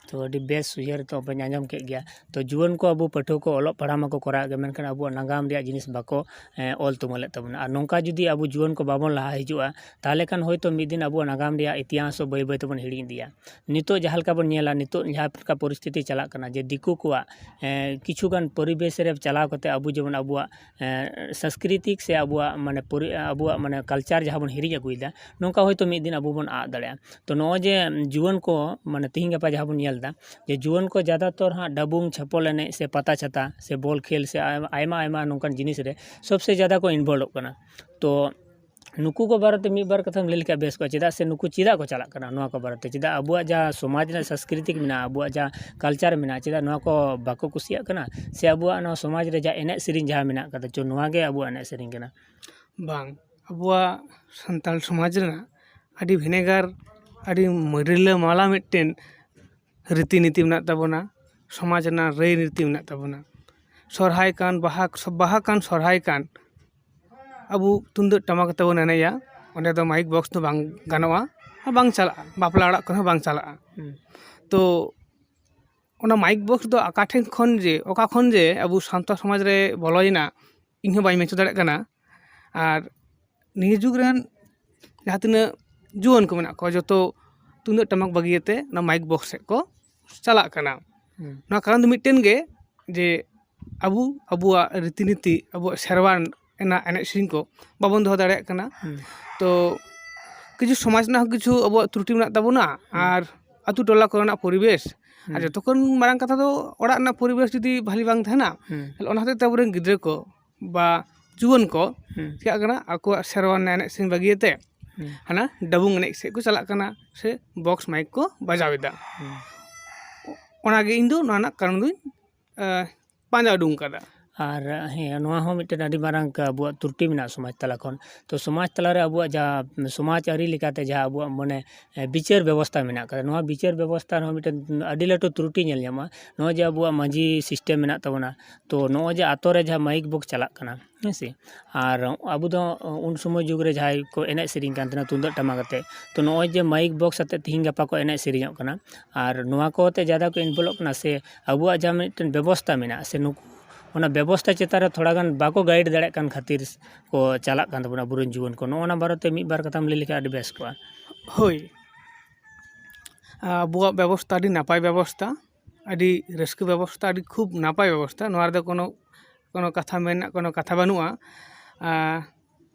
ᱛᱚ ᱟᱹᱰᱤ ᱵᱮᱥ ᱩᱭᱦᱟᱹᱨ ᱛᱚ ᱵᱟᱹᱧ ᱟᱸᱡᱚᱢ ᱠᱮᱫ ᱜᱮᱭᱟ᱾ ᱛᱚ ᱡᱩᱣᱟᱹᱱ ᱠᱚ ᱟᱵᱚ ᱯᱟᱹᱴᱷᱩᱣᱟᱹ ᱠᱚ ᱚᱞᱚᱜ ᱯᱟᱲᱦᱟᱣ ᱢᱟᱠᱚ ᱠᱚᱨᱟᱣ ᱜᱮ, ᱢᱮᱱᱠᱷᱟᱱ ᱟᱵᱚᱣᱟᱜ ᱱᱟᱜᱟᱢ ᱨᱮᱭᱟᱜ ᱡᱤᱱᱤᱥ ᱵᱟᱠᱚ ᱮ, ᱚᱞ ᱛᱩᱢᱟᱹᱞᱮᱫ ᱛᱟᱵᱚᱱᱟ᱾ ᱟᱨ ᱱᱚᱝᱠᱟ ᱡᱩᱫᱤ ᱟᱵᱚ ᱡᱩᱣᱟᱹᱱ ᱠᱚ ᱵᱟᱵᱚᱱ ᱞᱟᱦᱟ ᱦᱤᱡᱩᱜᱼᱟ, ᱛᱟᱦᱚᱞᱮ ᱠᱷᱟᱱ ᱦᱚᱭᱛᱳ ᱢᱤᱫ ᱫᱤᱱ ᱟᱵᱚᱣᱟᱜ ᱱᱟᱜᱟᱢ ᱨᱮᱭᱟᱜ ᱤᱛᱤᱦᱟᱥ ᱦᱚᱸ ᱵᱟᱹᱭ ᱵᱟᱹᱭ ᱛᱮᱵᱚᱱ ᱦᱤᱲᱤᱧ ᱤᱫᱤᱭᱟ᱾ ᱱᱤᱛᱚᱜ ᱡᱟᱦᱟᱸ ᱞᱮᱠᱟ ᱵᱚᱱ ᱧᱮᱞᱟ, ᱱᱤᱛᱚᱜ ᱡᱟᱦᱟᱸ ᱞᱮᱠᱟ ᱯᱚᱨᱤᱥᱛᱷᱤᱛᱤ ᱪᱟᱞᱟᱜ ᱠᱟᱱᱟ, ᱡᱮ ᱫᱤᱠᱩ ᱠᱚᱣᱟᱜ ᱮ, ᱠᱤᱪᱷᱩᱜᱟᱱ ᱯᱚᱨᱤᱵᱮᱥ ᱨᱮ ᱪᱟᱞᱟᱣ ᱠᱟᱛᱮ ᱟᱵᱚ ᱡᱮᱢᱚᱱ ᱟᱵᱚᱣᱟᱜ ᱮ, ᱥᱟᱝᱥᱠᱨᱤᱛᱤᱠ ᱥᱮ ᱟᱵᱚᱣᱟᱜ ᱢᱟᱱᱮ ᱯᱚᱨᱤ- ᱟᱵᱚᱣᱟᱜ ᱢᱟᱱᱮ ᱠᱟᱞᱪᱟᱨ ᱡᱟᱦᱟᱸ ᱵᱚᱱ ᱦᱤᱲᱤᱧ ᱟᱹᱜᱩᱭᱮᱫᱟ, ᱱᱚᱝᱠᱟ ᱦᱚᱭᱛᱳ ᱢᱤᱫ ᱫᱤᱱ ᱟᱵᱚ ᱵᱚᱱ ᱟᱫ ᱫᱟᱲᱮᱭᱟᱜᱼᱟ᱾ ᱛᱚ ᱱᱚᱜᱼᱚᱭ ᱡᱮ ᱡᱩᱣᱟᱹᱱ ᱠᱚ ᱢᱟᱱᱮ ᱛᱤᱦᱤᱧ ᱜᱟᱯᱟ ᱡᱟᱦᱟᱸ ᱵᱚᱱ ᱧᱮᱞ ᱮᱫᱟ, ᱡᱮ ᱡᱩᱣᱟᱹᱱ ᱠᱚ ᱡᱟᱫᱟᱛᱚᱨ ᱦᱟᱸᱜ ᱰᱟᱵᱩᱝ, ᱪᱷᱟᱯᱚᱞ ᱮᱱᱮᱡ ᱥᱮ ᱯᱟᱛᱟ ᱪᱷᱟᱛᱟ ᱥᱮ ᱵᱚᱞ ᱠᱷᱮᱞ ᱥᱮ ᱟᱭᱢᱟ ᱟᱭᱢᱟ ᱱᱚᱝᱠᱟᱱ ᱡᱤᱱᱤᱥ ᱨᱮ ᱥᱚᱵᱥᱮ ᱡᱟᱫᱟ ᱠᱚ ᱤᱱᱵᱷᱚᱞᱵᱷᱚᱜ ᱠᱟᱱᱟ᱾ ᱛᱚ ᱱᱩᱠᱩ ᱠᱚ ᱵᱟᱨᱮᱛᱮ ᱢᱤᱫ ᱵᱟᱨ ᱠᱟᱛᱷᱟᱢ ᱞᱟᱹᱭ ᱞᱮᱠᱷᱟᱱ ᱵᱮᱥ ᱠᱚᱜᱼᱟ᱾ ᱪᱮᱫᱟᱜ ᱥᱮ ᱱᱩᱠᱩ ᱪᱮᱫᱟᱜ ᱠᱚ ᱪᱟᱞᱟᱜ ᱠᱟᱱᱟ ᱱᱚᱣᱟ ᱠᱚ ᱵᱟᱨᱮᱛᱮ? ᱪᱮᱫᱟᱜ ᱟᱵᱚᱣᱟᱜ ᱡᱟᱦᱟᱸ ᱥᱚᱢᱟᱡᱽ ᱨᱮᱱᱟᱜ ᱥᱟᱝᱥᱠᱨᱤᱛᱤᱠ ᱢᱮᱱᱟᱜᱼᱟ, ᱟᱵᱚᱣᱟᱜ ᱡᱟᱦᱟᱸ ᱠᱟᱞᱪᱟᱨ ᱢᱮᱱᱟᱜᱼᱟ, ᱪᱮᱫᱟᱜ ᱱᱚᱣᱟ ᱠᱚ ᱵᱟᱠᱚ ᱠᱩᱥᱤᱭᱟᱜ ᱠᱟᱱᱟ? ᱥᱮ ᱟᱵᱚᱣᱟᱜ ᱱᱚᱣᱟ ᱥᱚᱢᱟᱡᱽ ᱨᱮ ᱡᱟᱦᱟᱸ ᱮᱱᱮᱡ ᱥᱮᱨᱮᱧ ᱡᱟᱦᱟᱸ ᱢᱮᱱᱟᱜ ᱠᱟᱫᱟ, ᱪᱚ ᱱᱚᱣᱟ ᱜᱮ ᱟᱵᱚᱣᱟᱜ ᱮᱱᱮᱡ ᱥᱮᱨᱮᱧ ᱠᱟᱱᱟ? ᱵᱟᱝ, ᱟᱵᱚᱣᱟᱜ ᱥᱟᱱᱛᱟᱲ ᱥᱚᱢᱟᱡᱽ ᱨᱮᱱᱟᱜ ᱟᱹᱰᱤ ᱵᱷᱮᱱᱮᱜᱟᱨ, ᱟᱹᱰᱤ ᱨᱤᱞᱟᱹᱢᱟᱞᱟ ᱢᱤᱫᱴᱮᱱ ᱨᱤᱛᱤ ᱱᱤᱛᱤ ᱢᱮᱱᱟᱜ ᱛᱟᱵᱚᱱᱟ, ᱥᱚᱢᱟᱡᱽ ᱨᱮᱱᱟᱜ ᱨᱟᱹᱭ ᱨᱤᱛᱤ ᱢᱮᱱᱟᱜ ᱛᱟᱵᱚᱱᱟ᱾ ᱥᱚᱨᱦᱟᱭ ᱠᱟᱱ, ᱵᱟᱦᱟ, ᱵᱟᱦᱟ ᱠᱟᱱ, ᱥᱚᱨᱦᱟᱭ ᱠᱟᱱ, ᱟᱵᱚ ᱛᱩᱢᱫᱟᱹᱜ ᱴᱟᱢᱟᱠ ᱟᱛᱮ ᱵᱚᱱ ᱮᱱᱮᱡᱟ, ᱚᱸᱰᱮ ᱫᱚ ᱢᱟᱭᱤᱠ ᱵᱚᱠᱥ ᱫᱚ ᱵᱟᱝ ᱜᱟᱱᱚᱜᱼᱟ ᱟᱨ ᱵᱟᱝ ᱪᱟᱞᱟᱜᱼᱟ, ᱵᱟᱯᱞᱟ ᱚᱲᱟᱜ ᱠᱚᱨᱮ ᱦᱚᱸ ᱵᱟᱝ ᱪᱟᱞᱟᱜᱼᱟ᱾ ᱦᱩᱸ᱾ ᱛᱚ ᱚᱱᱟ ᱢᱟᱭᱤᱠ ᱵᱚᱠᱥ ᱫᱚ ᱚᱠᱟ ᱴᱷᱮᱱ ᱠᱷᱚᱱ ᱡᱮ, ᱚᱠᱟ ᱠᱷᱚᱱ ᱡᱮ ᱟᱵᱚ ᱥᱟᱱᱛᱟᱲ ᱥᱚᱢᱟᱡᱽ ᱨᱮ ᱵᱚᱞᱚᱭᱮᱱᱟ, ᱤᱧ ᱦᱚᱸ ᱵᱟᱹᱧ ᱢᱮᱱ ᱦᱚᱪᱚ ᱫᱟᱲᱮᱭᱟᱜ ᱠᱟᱱᱟ᱾ ᱟᱨ ᱱᱤᱭᱟᱹ ᱡᱩᱜᱽ ᱨᱮᱱ ᱡᱟᱦᱟᱸ ᱛᱤᱱᱟᱹᱜ ᱡᱩᱣᱟᱹᱱ ᱠᱚ ᱢᱮᱱᱟᱜ ᱠᱚᱣᱟ, ᱡᱚᱛᱚ ᱛᱩᱢᱫᱟᱹᱜ ᱴᱟᱢᱟᱠ ᱵᱟᱹᱜᱤᱭᱟᱛᱮ ᱚᱱᱟ ᱢᱟᱭᱤᱠ ᱵᱚᱠᱥ ᱥᱮᱫ ᱠᱚ ᱪᱟᱞᱟᱜ ᱠᱟᱱᱟ᱾ ᱦᱩᱸ᱾ ᱱᱚᱣᱟ ᱠᱟᱨᱚᱱ ᱫᱚ ᱢᱤᱫᱴᱮᱱ ᱜᱮ, ᱡᱮ ᱟᱵᱚ ᱟᱵᱚᱣᱟᱜ ᱨᱤᱛᱤ ᱱᱤᱛᱤ, ᱟᱵᱚᱣᱟᱜ ᱥᱮᱨᱣᱟ ᱨᱮᱱᱟᱜ ᱮᱱᱮᱡ ᱥᱮᱨᱮᱧ ᱠᱚ ᱵᱟᱵᱚᱱ ᱫᱚᱦᱚ ᱫᱟᱲᱮᱭᱟᱜ ᱠᱟᱱᱟ᱾ ᱦᱩᱸ᱾ ᱛᱚ ᱠᱤᱪᱷᱩ ᱥᱚᱢᱟᱡᱽ ᱨᱮᱱᱟᱜ ᱦᱚᱸ ᱠᱤᱪᱷᱩ ᱟᱵᱚᱣᱟᱜ ᱛᱨᱩᱴᱤ ᱢᱮᱱᱟᱜ ᱛᱟᱵᱚᱱᱟ, ᱦᱩᱸ᱾ ᱟᱨ ᱟᱛᱳ ᱴᱚᱞᱟ ᱠᱚᱨᱮᱱᱟᱜ ᱯᱚᱨᱤᱵᱮᱥ, ᱟᱨ ᱦᱩᱸ᱾ ᱡᱚᱛᱚ ᱠᱷᱚᱱ ᱢᱟᱨᱟᱝ ᱠᱟᱛᱷᱟ ᱫᱚ ᱚᱲᱟᱜ ᱨᱮᱱᱟᱜ ᱯᱚᱨᱤᱵᱮᱥ ᱡᱩᱫᱤ ᱵᱷᱟᱞᱤ ᱵᱟᱝ ᱛᱟᱦᱮᱱᱟ, ᱦᱩᱸ᱾ ᱛᱟᱦᱞᱮ ᱚᱱᱟ ᱦᱚᱛᱮᱡ ᱛᱮ ᱟᱵᱚᱨᱮᱱ ᱜᱤᱫᱽᱨᱟᱹ ᱠᱚ ᱵᱟ ᱡᱩᱣᱟᱹᱱ ᱠᱚ ᱦᱩᱸ᱾ ᱪᱤᱠᱟᱹᱜ ᱠᱟᱱᱟ, ᱟᱠᱚᱣᱟᱜ ᱥᱮᱨᱣᱟ ᱨᱮᱱᱟᱜ ᱮᱱᱮᱡ ᱥᱮᱨᱮᱧ ᱵᱟᱹᱜᱤᱭᱟᱛᱮ ᱦᱩᱸ᱾ ᱦᱟᱱᱟ ᱰᱟᱵᱩᱝ ᱮᱱᱮᱡ ᱥᱮᱫ ᱠᱚ ᱪᱟᱞᱟᱜ ᱠᱟᱱᱟ ᱥᱮ ᱵᱚᱠᱥ ᱢᱟᱭᱤᱠ ᱠᱚ ᱵᱟᱡᱟᱣ ᱮᱫᱟ᱾ ᱦᱩᱸ᱾ ᱚᱱᱟᱜᱮ ᱤᱧ ᱫᱚ ᱱᱚᱣᱟ ᱨᱮᱱᱟᱜ ᱠᱟᱨᱚᱱ ᱫᱚᱧ, ᱮ, ᱯᱟᱸᱡᱟ ᱩᱰᱩᱝ ᱠᱟᱫᱟ᱾ ᱟᱨ ᱦᱮᱸ, ᱱᱚᱣᱟ ᱦᱚᱸ ᱢᱤᱫᱴᱮᱱ ᱟᱹᱰᱤ ᱢᱟᱨᱟᱝ ᱟᱵᱚᱣᱟᱜ ᱛᱨᱩᱴᱤ ᱢᱮᱱᱟᱜᱼᱟ ᱥᱚᱢᱟᱡᱽ ᱛᱟᱞᱟ ᱠᱷᱚᱱ᱾ ᱛᱚ ᱥᱚᱢᱟᱡᱽ ᱛᱟᱞᱟᱨᱮ ᱟᱵᱚᱣᱟᱜ ᱡᱟᱦᱟᱸ ᱥᱚᱢᱟᱡᱽ ᱟᱹᱨᱤ ᱞᱮᱠᱟᱛᱮ ᱡᱟᱦᱟᱸ ᱟᱵᱚᱣᱟᱜ ᱢᱟᱱᱮ ᱵᱤᱪᱟᱹᱨ ᱵᱮᱵᱚᱥᱛᱷᱟ ᱢᱮᱱᱟᱜ ᱠᱟᱫᱟ, ᱱᱚᱣᱟ ᱵᱤᱪᱟᱹᱨ ᱵᱮᱵᱚᱥᱛᱷᱟ ᱨᱮᱦᱚᱸ ᱢᱤᱫᱴᱮᱱ ᱟᱹᱰᱤ ᱞᱟᱹᱴᱩ ᱛᱨᱩᱴᱤ ᱧᱮᱞ ᱧᱟᱢᱚᱜᱼᱟ᱾ ᱱᱚᱜᱼᱚᱭ ᱡᱮ ᱟᱵᱚᱣᱟᱜ ᱢᱟᱹᱡᱷᱤ ᱥᱤᱥᱴᱮᱢ ᱢᱮᱱᱟᱜ ᱛᱟᱵᱚᱱᱟ, ᱛᱚ ᱱᱚᱜᱼᱚᱭ ᱡᱮ ᱟᱛᱳ ᱨᱮ ᱡᱟᱦᱟᱸ ᱢᱟᱭᱤᱠ ᱵᱚᱠᱥ ᱪᱟᱞᱟᱜ ᱠᱟᱱᱟ, ᱦᱮᱸ ᱥᱮ, ᱟᱨ ᱟᱵᱚ ᱫᱚ ᱩᱱ ᱥᱚᱢᱚᱭ ᱡᱩᱜᱽ ᱨᱮ ᱡᱟᱦᱟᱸᱭ ᱠᱚ ᱮᱱᱮᱡ ᱥᱮᱨᱮᱧ ᱠᱟᱱ ᱛᱟᱦᱮᱱᱟ ᱛᱩᱢᱫᱟᱹᱜ ᱴᱟᱢᱟᱠ ᱟᱛᱮ, ᱛᱚ ᱱᱚᱜᱼᱚᱭ ᱡᱮ ᱢᱟᱭᱤᱠ ᱵᱚᱠᱥ ᱟᱛᱮ ᱛᱤᱦᱤᱧ ᱜᱟᱯᱟ ᱠᱚ ᱮᱱᱮᱡ ᱥᱮᱨᱮᱧᱚᱜ ᱠᱟᱱᱟ, ᱟᱨ ᱱᱚᱣᱟ ᱠᱚ ᱟᱛᱮ ᱡᱟᱫᱟ ᱠᱚ ᱤᱱᱵᱚᱞᱚᱜ ᱠᱟᱱᱟ, ᱥᱮ ᱟᱵᱚᱣᱟᱜ ᱡᱟᱦᱟᱸ ᱢᱤᱫᱴᱮᱱ ᱵᱮᱵᱚᱥᱛᱷᱟ ᱢᱮᱱᱟᱜᱼᱟ, ᱥᱮ ᱱᱩᱠᱩ ᱚᱱᱟ ᱵᱮᱵᱚᱥᱛᱷᱟ ᱪᱮᱛᱟᱱ ᱨᱮ ᱛᱷᱚᱲᱟ ᱜᱟᱱ ᱵᱟᱠᱚ ᱜᱟᱭᱤᱰ ᱫᱟᱲᱮᱭᱟᱜ ᱠᱟᱱ ᱠᱷᱟᱹᱛᱤᱨ ᱠᱚ ᱪᱟᱞᱟᱜ ᱠᱟᱱ ᱛᱟᱵᱚᱱᱟ ᱟᱵᱚᱨᱮᱱ ᱡᱩᱣᱟᱹᱱ ᱠᱚ᱾ ᱱᱚᱜᱼᱚ ᱱᱟ ᱵᱟᱨᱮᱛᱮ ᱢᱤᱫ ᱵᱟᱨ ᱠᱟᱛᱷᱟᱢ ᱞᱟᱹᱭ ᱞᱮᱠᱷᱟᱱ ᱟᱹᱰᱤ ᱵᱮᱥ ᱠᱚᱜᱼᱟ᱾ ᱦᱳᱭ, ᱟᱵᱚᱣᱟᱜ ᱵᱮᱵᱚᱥᱛᱷᱟ ᱟᱹᱰᱤ ᱱᱟᱯᱟᱭ ᱵᱮᱵᱚᱥᱛᱷᱟ, ᱟᱹᱰᱤ ᱨᱟᱹᱥᱠᱟᱹ ᱵᱮᱵᱚᱥᱛᱷᱟ, ᱟᱹᱰᱤ ᱠᱷᱩᱵ ᱱᱟᱯᱟᱭ ᱵᱮᱵᱚᱥᱛᱷᱟ᱾ ᱱᱚᱣᱟ ᱨᱮᱫᱚ ᱠᱳᱱᱳ, ᱠᱳᱱᱳ ᱠᱟᱛᱷᱟ ᱢᱮᱱ ᱨᱮᱱᱟᱜ ᱠᱳᱱᱳ ᱠᱟᱛᱷᱟ ᱵᱟᱹᱱᱩᱜᱼᱟ᱾ ᱟᱨ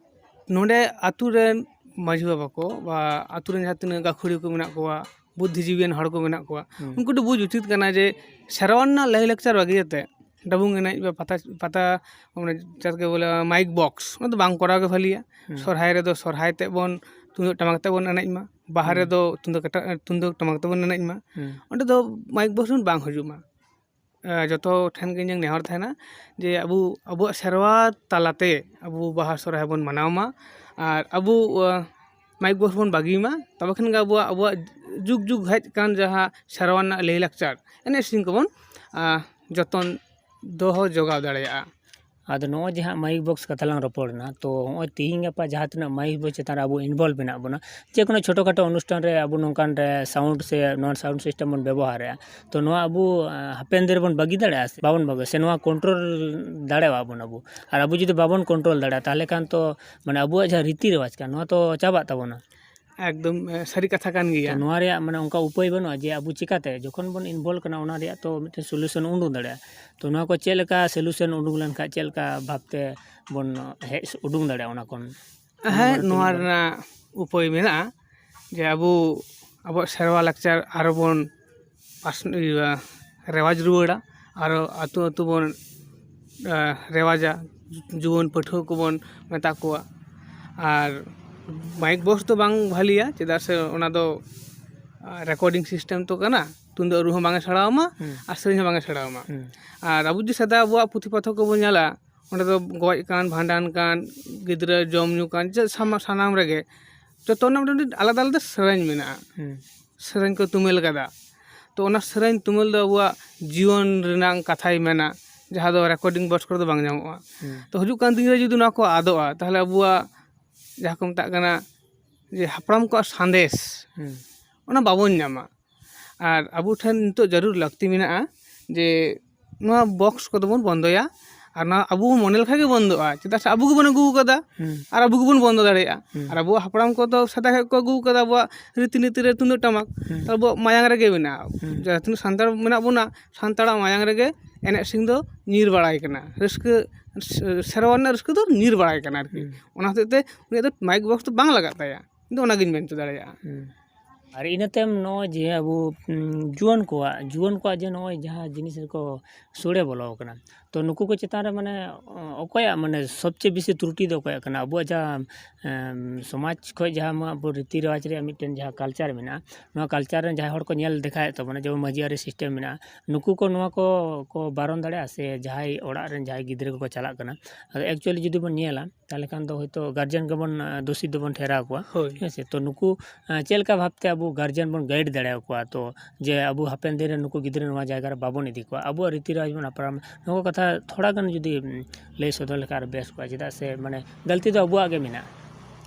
ᱱᱚᱰᱮ ᱟᱛᱳ ᱨᱮᱱ ᱢᱟᱹᱡᱷᱤ ᱵᱟᱵᱟ ᱠᱚ ᱵᱟ ᱟᱛᱳ ᱨᱮᱱ ᱡᱟᱦᱟᱸ ᱛᱤᱱᱟᱹᱜ ᱜᱟᱹᱠᱷᱩᱲᱤᱭᱟᱹ ᱠᱚ ᱢᱮᱱᱟᱜ ᱠᱚᱣᱟ, ᱵᱩᱫᱽᱫᱷᱤᱡᱤᱵᱤᱭᱟᱱ ᱦᱚᱲ ᱠᱚ ᱢᱮᱱᱟᱜ ᱠᱚᱣᱟ, ᱦᱩᱸ᱾ ᱩᱱᱠᱩ ᱫᱚ ᱵᱩᱡᱽ ᱩᱪᱤᱛ ᱠᱟᱱᱟ ᱡᱮ ᱥᱮᱨᱣᱟ ᱨᱮᱱᱟᱜ ᱞᱟᱭᱼᱞᱟᱠᱪᱟᱨ ᱵᱟᱹᱜᱤᱭᱟᱛᱮ ᱰᱟᱵᱩᱝ ᱮᱱᱮᱡ ᱵᱟ ᱯᱟᱛᱟ, ᱯᱟᱛᱟ, ᱢᱟᱱᱮ ᱡᱟᱦᱟᱸ ᱠᱚ ᱵᱚᱞᱮ ᱢᱟᱭᱤᱠ ᱵᱚᱠᱥ, ᱚᱱᱟ ᱫᱚ ᱵᱟᱝ ᱠᱚᱨᱟᱣ ᱜᱮ ᱵᱷᱟᱹᱞᱤᱭᱟ᱾ ᱦᱩᱸ᱾ ᱥᱚᱨᱦᱟᱭ ᱨᱮᱫᱚ ᱥᱚᱨᱦᱟᱭ ᱛᱮ ᱵᱚᱱ ᱛᱩᱢᱫᱟᱹᱜ ᱴᱟᱢᱟᱠ ᱛᱮ ᱵᱚᱱ ᱮᱱᱮᱡ ᱢᱟ, ᱵᱟᱦᱟ ᱦᱩᱸ᱾ ᱨᱮᱫᱚ ᱛᱩᱢᱫᱟᱹᱜ ᱠᱟᱴᱟ-, ᱛᱩᱢᱫᱟᱹᱜ ᱴᱟᱢᱟᱠ ᱛᱮᱵᱚᱱ ᱮᱱᱮᱡ ᱢᱟ᱾ ᱦᱩᱸ᱾ ᱚᱸᱰᱮ ᱫᱚ ᱢᱟᱭᱤᱠ ᱵᱚᱠᱥ ᱵᱟᱝ ᱦᱤᱡᱩᱜ ᱢᱟ᱾ ᱮ, ᱡᱚᱛᱚ ᱴᱷᱮᱱ ᱜᱮ ᱤᱧᱟᱹᱜ ᱱᱮᱦᱚᱨ ᱛᱟᱦᱮᱱᱟ ᱡᱮ ᱟᱵᱚ ᱟᱵᱚᱣᱟᱜ ᱥᱮᱨᱣᱟ ᱛᱟᱞᱟᱛᱮ ᱟᱵᱚ ᱵᱟᱦᱟ ᱥᱚᱨᱦᱟᱭ ᱵᱚᱱ ᱢᱟᱱᱟᱣ ᱢᱟ, ᱟᱨ ᱟᱵᱚ, ᱮ, ᱢᱟᱭᱤᱠ ᱵᱚᱠᱥ ᱵᱚᱱ ᱵᱟᱹᱜᱤ ᱢᱟ, ᱛᱚᱵᱮ ᱠᱷᱟᱱ ᱜᱮ ᱟᱵᱚᱣᱟᱜ, ᱟᱵᱚᱣᱟᱜ ᱡᱩᱜᱽ ᱡᱩᱜᱽ ᱦᱮᱡ ᱟᱠᱟᱱ ᱡᱟᱦᱟᱸ ᱥᱮᱨᱣᱟ ᱨᱮᱱᱟᱜ ᱞᱟᱹᱭ ᱞᱟᱠᱪᱟᱨ ᱮᱱᱮᱡ ᱥᱮᱨᱮᱧ ᱠᱚᱵᱚᱱ, ᱟ, ᱡᱚᱛᱚᱱ ᱫᱚᱦᱚ ᱡᱚᱜᱟᱣ ᱫᱟᱲᱮᱭᱟᱜᱼᱟ᱾ ᱟᱫᱚ ᱱᱚᱜᱼᱚᱭ ᱡᱮ ᱦᱟᱸᱜ ᱢᱟᱭᱤᱠ ᱵᱚᱠᱥ ᱠᱟᱛᱷᱟ ᱞᱟᱝ ᱨᱚᱯᱚᱲ ᱮᱱᱟ, ᱛᱚ ᱱᱚᱜᱼᱚᱭ ᱛᱤᱦᱤᱧ ᱜᱟᱯᱟ ᱡᱟᱦᱟᱸ ᱛᱤᱱᱟᱹᱜ ᱢᱟᱭᱤᱠ ᱵᱚᱠᱥ ᱪᱮᱛᱟᱱ ᱨᱮ ᱟᱵᱚ ᱤᱱᱵᱚᱞᱵᱷ ᱢᱮᱱᱟᱜ ᱵᱚᱱᱟ, ᱡᱮ ᱠᱳᱱᱳ ᱪᱷᱳᱴᱳ ᱠᱷᱟᱴᱳ ᱚᱱᱩᱥᱴᱷᱟᱱ ᱨᱮ ᱟᱵᱚ ᱱᱚᱝᱠᱟᱱ ᱨᱮ ᱥᱟᱣᱩᱱᱰ ᱥᱮ ᱱᱚᱣᱟ ᱥᱟᱣᱩᱱᱰ ᱥᱤᱥᱴᱮᱢ ᱵᱚᱱ ᱵᱮᱵᱚᱦᱟᱨᱮᱜᱼᱟ, ᱛᱚ ᱱᱚᱣᱟ ᱟᱵᱚ, ᱟ, ᱦᱟᱯᱮᱱ ᱫᱤᱱ ᱨᱮᱵᱚᱱ ᱵᱟᱹᱜᱤ ᱫᱟᱲᱮᱭᱟᱜᱼᱟ ᱥᱮ ᱵᱟᱵᱚᱱ ᱵᱟᱹᱜᱤᱭᱟ? ᱥᱮ ᱱᱚᱣᱟ ᱠᱚᱱᱴᱨᱳᱞ ᱫᱟᱲᱮᱭᱟᱜᱼᱟ ᱵᱚᱱ ᱟᱵᱚ? ᱟᱨ ᱟᱵᱚ ᱡᱩᱫᱤ ᱵᱟᱵᱚᱱ ᱠᱚᱱᱴᱨᱳᱞ ᱫᱟᱲᱮᱭᱟᱜᱼᱟ, ᱛᱟᱦᱚᱞᱮ ᱠᱷᱟᱱ ᱛᱚ ᱢᱟᱱᱮ ᱟᱵᱚᱣᱟᱜ ᱡᱟᱦᱟᱸ ᱨᱤᱛᱤ ᱨᱮᱣᱟᱡᱽ ᱠᱟᱱᱟ, ᱱᱚᱣᱟ ᱛᱚ ᱪᱟᱵᱟᱜ ᱛᱟᱵᱚᱱᱟ᱾ ᱮᱠᱫᱚᱢ, ᱮ, ᱥᱟᱹᱨᱤ ᱠᱟᱛᱷᱟ ᱠᱟᱱ ᱜᱮᱭᱟ᱾ ᱛᱚ ᱱᱚᱣᱟ ᱨᱮᱭᱟᱜ ᱢᱟᱱᱮ ᱚᱱᱠᱟ ᱩᱯᱟᱹᱭ ᱵᱟᱹᱱᱩᱜᱼᱟ ᱡᱮ ᱟᱵᱚ ᱪᱤᱠᱟᱛᱮ ᱡᱚᱠᱷᱚᱱ ᱵᱚᱱ ᱤᱱᱵᱚᱞᱵᱷ ᱠᱟᱱᱟ ᱚᱱᱟ ᱨᱮᱭᱟᱜ ᱛᱚ ᱢᱤᱫᱴᱮᱱ ᱥᱚᱞᱩᱥᱚᱱ ᱩᱰᱩᱝ ᱫᱟᱲᱮᱭᱟᱜᱼᱟ᱾ ᱛᱚ ᱱᱚᱣᱟ ᱠᱚ ᱪᱮᱫ ᱞᱮᱠᱟ ᱥᱚᱞᱩᱥᱚᱱ ᱩᱰᱩᱝ ᱞᱮᱱᱠᱷᱟᱱ ᱪᱮᱫ ᱞᱮᱠᱟ ᱵᱷᱟᱵᱽᱛᱮ ᱵᱚᱱ ᱦᱮᱡ ᱩᱰᱩᱝ ᱫᱟᱲᱮᱭᱟᱜᱼᱟ ᱚᱱᱟ ᱠᱷᱚᱱ? ᱦᱮᱸ, ᱚᱱᱟ ᱱᱚᱣᱟ ᱵᱟᱨᱮᱛᱮ ᱨᱮᱱᱟᱜ ᱩᱯᱟᱹᱭ ᱢᱮᱱᱟᱜᱼᱟ ᱡᱮ ᱟᱵᱚ ᱟᱵᱚᱣᱟᱜ ᱥᱮᱨᱣᱟ ᱞᱟᱠᱪᱟᱨ ᱟᱨᱚ ᱵᱚᱱ ᱯᱟᱥ-, ᱤᱭᱟᱹ, ᱨᱮᱣᱟᱡᱽ ᱨᱩᱣᱟᱹᱲᱟ, ᱟᱨᱚ ᱟᱹᱛᱩ ᱟᱹᱛᱩ ᱵᱚᱱ, ᱟ, ᱨᱮᱣᱟᱡᱟ, ᱡᱩᱣᱟᱹᱱ ᱯᱟᱹᱴᱷᱩᱣᱟᱹ ᱠᱚᱵᱚᱱ ᱢᱮᱛᱟ ᱠᱚᱣᱟ᱾ ᱟᱨ ᱢᱟᱭᱤᱠ ᱵᱚᱠᱥ ᱫᱚ ᱵᱟᱝ ᱵᱷᱟᱹᱞᱤᱭᱟ, ᱪᱮᱫᱟᱜ ᱥᱮ ᱚᱱᱟ ᱫᱚ, ᱟ, ᱨᱮᱠᱚᱨᱰᱤᱝ ᱥᱤᱥᱴᱮᱢ ᱛᱚ ᱠᱟᱱᱟ, ᱛᱩᱢᱫᱟᱜ ᱨᱩ ᱦᱚᱸ ᱵᱟᱝ ᱮ ᱥᱮᱬᱟ ᱟᱢᱟ, ᱦᱩᱸ᱾ ᱟᱨ ᱥᱮᱨᱮᱧ ᱦᱚᱸ ᱵᱟᱝ ᱮ ᱥᱮᱬᱟ ᱟᱢᱟ᱾ ᱦᱩᱸ᱾ ᱟᱨ ᱟᱵᱚ ᱡᱩᱫᱤ ᱥᱮᱫᱟᱭ ᱟᱵᱚᱣᱟᱜ ᱯᱩᱛᱷᱤ ᱯᱚᱛᱷᱚᱵ ᱠᱚᱵᱚᱱ ᱧᱮᱞᱟ, ᱚᱸᱰᱮ ᱫᱚ ᱜᱚᱡ ᱠᱟᱱ, ᱵᱷᱟᱸᱰᱟᱱ ᱠᱟᱱ, ᱜᱤᱫᱽᱨᱟᱹ ᱡᱚᱢ ᱧᱩ ᱠᱟᱱ, ᱪᱮᱫ ᱥᱟᱢᱟ-, ᱥᱟᱱᱟᱢ ᱨᱮᱜᱮ ᱡᱚᱛᱚ ᱨᱮᱱᱟᱜ ᱢᱤᱫᱴᱮᱱ ᱟᱞᱟᱫᱟ ᱟᱞᱟᱫᱟ ᱥᱮᱨᱮᱧ ᱢᱮᱱᱟᱜᱼᱟ᱾ ᱦᱩᱸ᱾ ᱥᱮᱨᱮᱧ ᱠᱚ ᱛᱩᱢᱟᱹᱞ ᱠᱟᱫᱟ᱾ ᱛᱚ, ᱚᱱᱟ ᱥᱮᱨᱮᱧ ᱛᱩᱢᱟᱹᱞ ᱫᱚ ᱟᱵᱚᱣᱟᱜ ᱡᱤᱭᱚᱱ ᱨᱮᱱᱟᱜ ᱠᱟᱛᱷᱟᱭ ᱢᱮᱱᱟ, ᱡᱟᱦᱟᱸ ᱫᱚ recording box ᱠᱚᱨᱮ ᱫᱚ ᱵᱟᱝ ᱧᱟᱢᱚᱜᱼᱟ᱾ ᱦᱩᱸ᱾ ᱛᱚ, ᱦᱤᱡᱩᱜ ᱠᱟᱱ ᱫᱤᱱ ᱨᱮ ᱡᱩᱫᱤ ᱱᱚᱣᱟ ᱠᱚ ᱟᱫᱚᱜᱼᱟ, ᱛᱟᱦᱚᱞᱮ ᱟᱵᱚᱣᱟᱜ ᱡᱟᱦᱟᱸ ᱠᱚ ᱢᱮᱛᱟᱜ ᱠᱟᱱᱟ ᱡᱮ ᱦᱟᱯᱲᱟᱢ ᱠᱚᱣᱟᱜ ᱥᱟᱸᱫᱮᱥ, ᱦᱩᱸ᱾ ᱚᱱᱟ ᱵᱟᱵᱚᱱ ᱧᱟᱢᱟ᱾ ᱟᱨ ᱟᱵᱚ ᱴᱷᱮᱱ ᱱᱤᱛᱚᱜ ᱡᱟᱹᱨᱩᱲ ᱞᱟᱹᱠᱛᱤ ᱢᱮᱱᱟᱜᱼᱟ ᱡᱮ ᱱᱚᱣᱟ box ᱠᱚᱫᱚ ᱵᱚᱱ ᱵᱚᱱᱫᱚᱭᱟ᱾ ᱟᱨ ᱱᱚᱣᱟ ᱟᱵᱚ ᱵᱚᱱ ᱢᱚᱱᱮ ᱞᱮᱠᱷᱟᱱ ᱜᱮ ᱵᱚᱱᱫᱚᱜᱼᱟ, ᱪᱮᱫᱟᱜ ᱥᱮ ᱟᱵᱚ ᱜᱮᱵᱚᱱ ᱟᱹᱜᱩ ᱟᱠᱟᱫᱟ᱾ ᱦᱩᱸ᱾ ᱟᱨ ᱟᱵᱚ ᱜᱮᱵᱚᱱ ᱵᱚᱱᱫᱚ ᱫᱟᱲᱮᱭᱟᱜᱼᱟ᱾ ᱦᱩᱸ᱾ ᱟᱨ ᱟᱵᱚᱣᱟᱜ ᱦᱟᱯᱲᱟᱢ ᱠᱚᱫᱚ ᱥᱮᱫᱟᱭ ᱠᱷᱚᱱ ᱠᱚ ᱟᱹᱜᱩ ᱟᱠᱟᱫᱟ ᱟᱵᱚᱣᱟᱜ ᱨᱤᱛᱤ ᱱᱤᱛᱤ ᱨᱮ ᱛᱩᱢᱫᱟᱹᱜ ᱴᱟᱢᱟᱠ᱾ ᱦᱩᱸ᱾ ᱛᱚ, ᱟᱵᱚᱣᱟᱜ ᱢᱟᱭᱟᱝ ᱨᱮᱜᱮ ᱢᱮᱱᱟᱜᱼᱟ᱾ ᱦᱩᱸ᱾ ᱡᱟᱦᱟᱸ ᱛᱤᱱᱟᱹᱜ ᱥᱟᱱᱛᱟᱲ ᱢᱮᱱᱟᱜ ᱵᱚᱱᱟ, ᱥᱟᱱᱛᱟᱲᱟᱜ ᱢᱟᱭᱟᱝ ᱨᱮᱜᱮ ᱮᱱᱮᱡ ᱥᱮᱨᱮᱧ ᱫᱚ ᱧᱤᱨ ᱵᱟᱲᱟᱭ ᱠᱟᱱᱟ᱾ ᱨᱟᱹᱥᱠᱟᱹ, ᱥᱮ-, ᱥᱮᱨᱣᱟ ᱨᱮᱱᱟᱜ ᱨᱟᱹᱥᱠᱟᱹ ᱫᱚ ᱧᱤᱨ ᱵᱟᱲᱟᱭ ᱠᱟᱱᱟ ᱟᱨᱠᱤ᱾ ᱦᱩᱸ᱾ ᱚᱱᱟ ᱦᱚᱛᱮᱡ ᱛᱮ ᱩᱱᱤᱭᱟᱜ ᱫᱚ mic box ᱫᱚ ᱵᱟᱝ ᱞᱟᱜᱟᱜ ᱛᱟᱭᱟ᱾ ᱤᱧ ᱫᱚ ᱚᱱᱟᱜᱤᱧ ᱢᱮᱱ ᱦᱚᱪᱚ ᱫᱟᱲᱮᱭᱟᱜᱼᱟ᱾ ᱦᱩᱸ᱾ ᱟᱨ ᱤᱱᱟᱹ ᱛᱟᱭᱚᱢ ᱱᱚᱜᱼᱚᱭ ᱡᱮ ᱟᱵᱚ, ᱩᱸ, ᱡᱩᱣᱟᱹᱱ ᱠᱚᱣᱟᱜ, ᱡᱩᱣᱟᱹᱱ ᱠᱚᱣᱟᱜ ᱡᱮ ᱱᱚᱜᱼᱚᱭ ᱡᱟᱦᱟᱸ ᱡᱤᱱᱤᱥ ᱨᱮᱠᱚ ᱥᱚᱲᱮ ᱵᱚᱞᱚ ᱟᱠᱟᱱᱟ, ᱛᱚ ᱱᱩᱠᱩ ᱠᱚ ᱪᱮᱛᱟᱱ ᱨᱮ ᱢᱟᱱᱮ, ᱚ-, ᱚᱠᱚᱭᱟᱜ ᱢᱟᱱᱮ ᱥᱚᱵᱪᱮᱭᱮ ᱵᱮᱥᱤ ᱛᱨᱩᱴᱤ ᱫᱚ ᱚᱠᱚᱭᱟᱜ ᱠᱟᱱᱟ? ᱟᱵᱚᱣᱟᱜ ᱡᱟᱦᱟᱸ, ᱮᱢ, ᱥᱚᱢᱟᱡᱽ ᱠᱷᱚᱡ ᱡᱟᱦᱟᱸ ᱟᱵᱚ ᱨᱤᱛᱤ ᱨᱮᱣᱟᱡᱽ ᱨᱮᱭᱟᱜ ᱢᱤᱫᱴᱮᱱ ᱡᱟᱦᱟᱸ culture ᱢᱮᱱᱟᱜᱼᱟ, ᱱᱚᱣᱟ culture ᱨᱮᱱ ᱡᱟᱦᱟᱸᱭ ᱦᱚᱲ ᱠᱚ ᱧᱮᱞ ᱫᱮᱠᱷᱟᱣᱮᱫ ᱛᱟᱵᱚᱱᱟ, ᱡᱮᱢᱚᱱ ᱢᱟᱹᱡᱷᱤ ᱟᱹᱨᱤ system ᱢᱮᱱᱟᱜᱼᱟ, ᱱᱩᱠᱩ ᱠᱚ ᱱᱚᱣᱟ ᱠᱚ, ᱠᱚ ᱵᱟᱨᱚᱱ ᱫᱟᱲᱮᱭᱟᱜᱼᱟ ᱥᱮ ᱡᱟᱦᱟᱸᱭ ᱚᱲᱟᱜ ᱨᱮᱱ ᱡᱟᱦᱟᱸᱭ ᱜᱤᱫᱽᱨᱟᱹ ᱠᱚᱠᱚ ᱪᱟᱞᱟᱜ ᱠᱟᱱᱟ? ᱟᱫᱚ actually ᱡᱩᱫᱤ ᱵᱚᱱ ᱧᱮᱞᱟ, ᱛᱟᱦᱚᱞᱮ ᱠᱷᱟᱱ ᱫᱚ ᱦᱚᱭᱛᱳ guardian ᱜᱮᱵᱚᱱ, ᱟ, ᱫᱳᱥᱤ ᱫᱚᱵᱚᱱ ᱴᱷᱮᱨᱟᱣ ᱠᱚᱣᱟ᱾ ᱦᱳᱭ᱾ ᱦᱮᱸ ᱥᱮ? ᱛᱚ ᱱᱩᱠᱩ, ᱟ, ᱪᱮᱫ ᱞᱮᱠᱟ ᱵᱷᱟᱵᱽᱛᱮ ᱟᱵᱚ guardian ᱵᱚᱱ guide ᱫᱟᱲᱮᱭᱟᱠᱚᱣᱟ? ᱛᱚ ᱡᱮ ᱟᱵᱚ ᱦᱟᱯᱮᱱ ᱫᱤᱱ ᱨᱮ ᱱᱩᱠᱩ ᱜᱤᱫᱽᱨᱟᱹ ᱱᱚᱣᱟ ᱡᱟᱭᱜᱟ ᱨᱮ ᱵᱟᱵᱚᱱ ᱤᱫᱤ ᱠᱚᱣᱟ, ᱟᱵᱚᱣᱟᱜ ᱨᱤᱛᱤ ᱨᱮᱣᱟᱡᱽ ᱵᱚᱱ ᱦᱟᱯᱲᱟᱢ, ᱱᱚᱣᱟ ᱠᱚ ᱠᱟᱛᱷᱟ ᱛᱷᱚᱲᱟ ᱜᱟᱱ ᱡᱩᱫᱤ, ᱩᱢ, ᱞᱟᱹᱭ ᱥᱚᱫᱚᱨ ᱞᱮᱠᱷᱟᱱ ᱟᱨ ᱵᱮᱥ ᱠᱚᱜᱼᱟ, ᱪᱮᱫᱟᱜ ᱥᱮ ᱢᱟᱱᱮ ᱜᱟᱹᱞᱛᱤ ᱫᱚ ᱟᱵᱚᱣᱟᱜ ᱜᱮ ᱢᱮᱱᱟᱜᱼᱟ᱾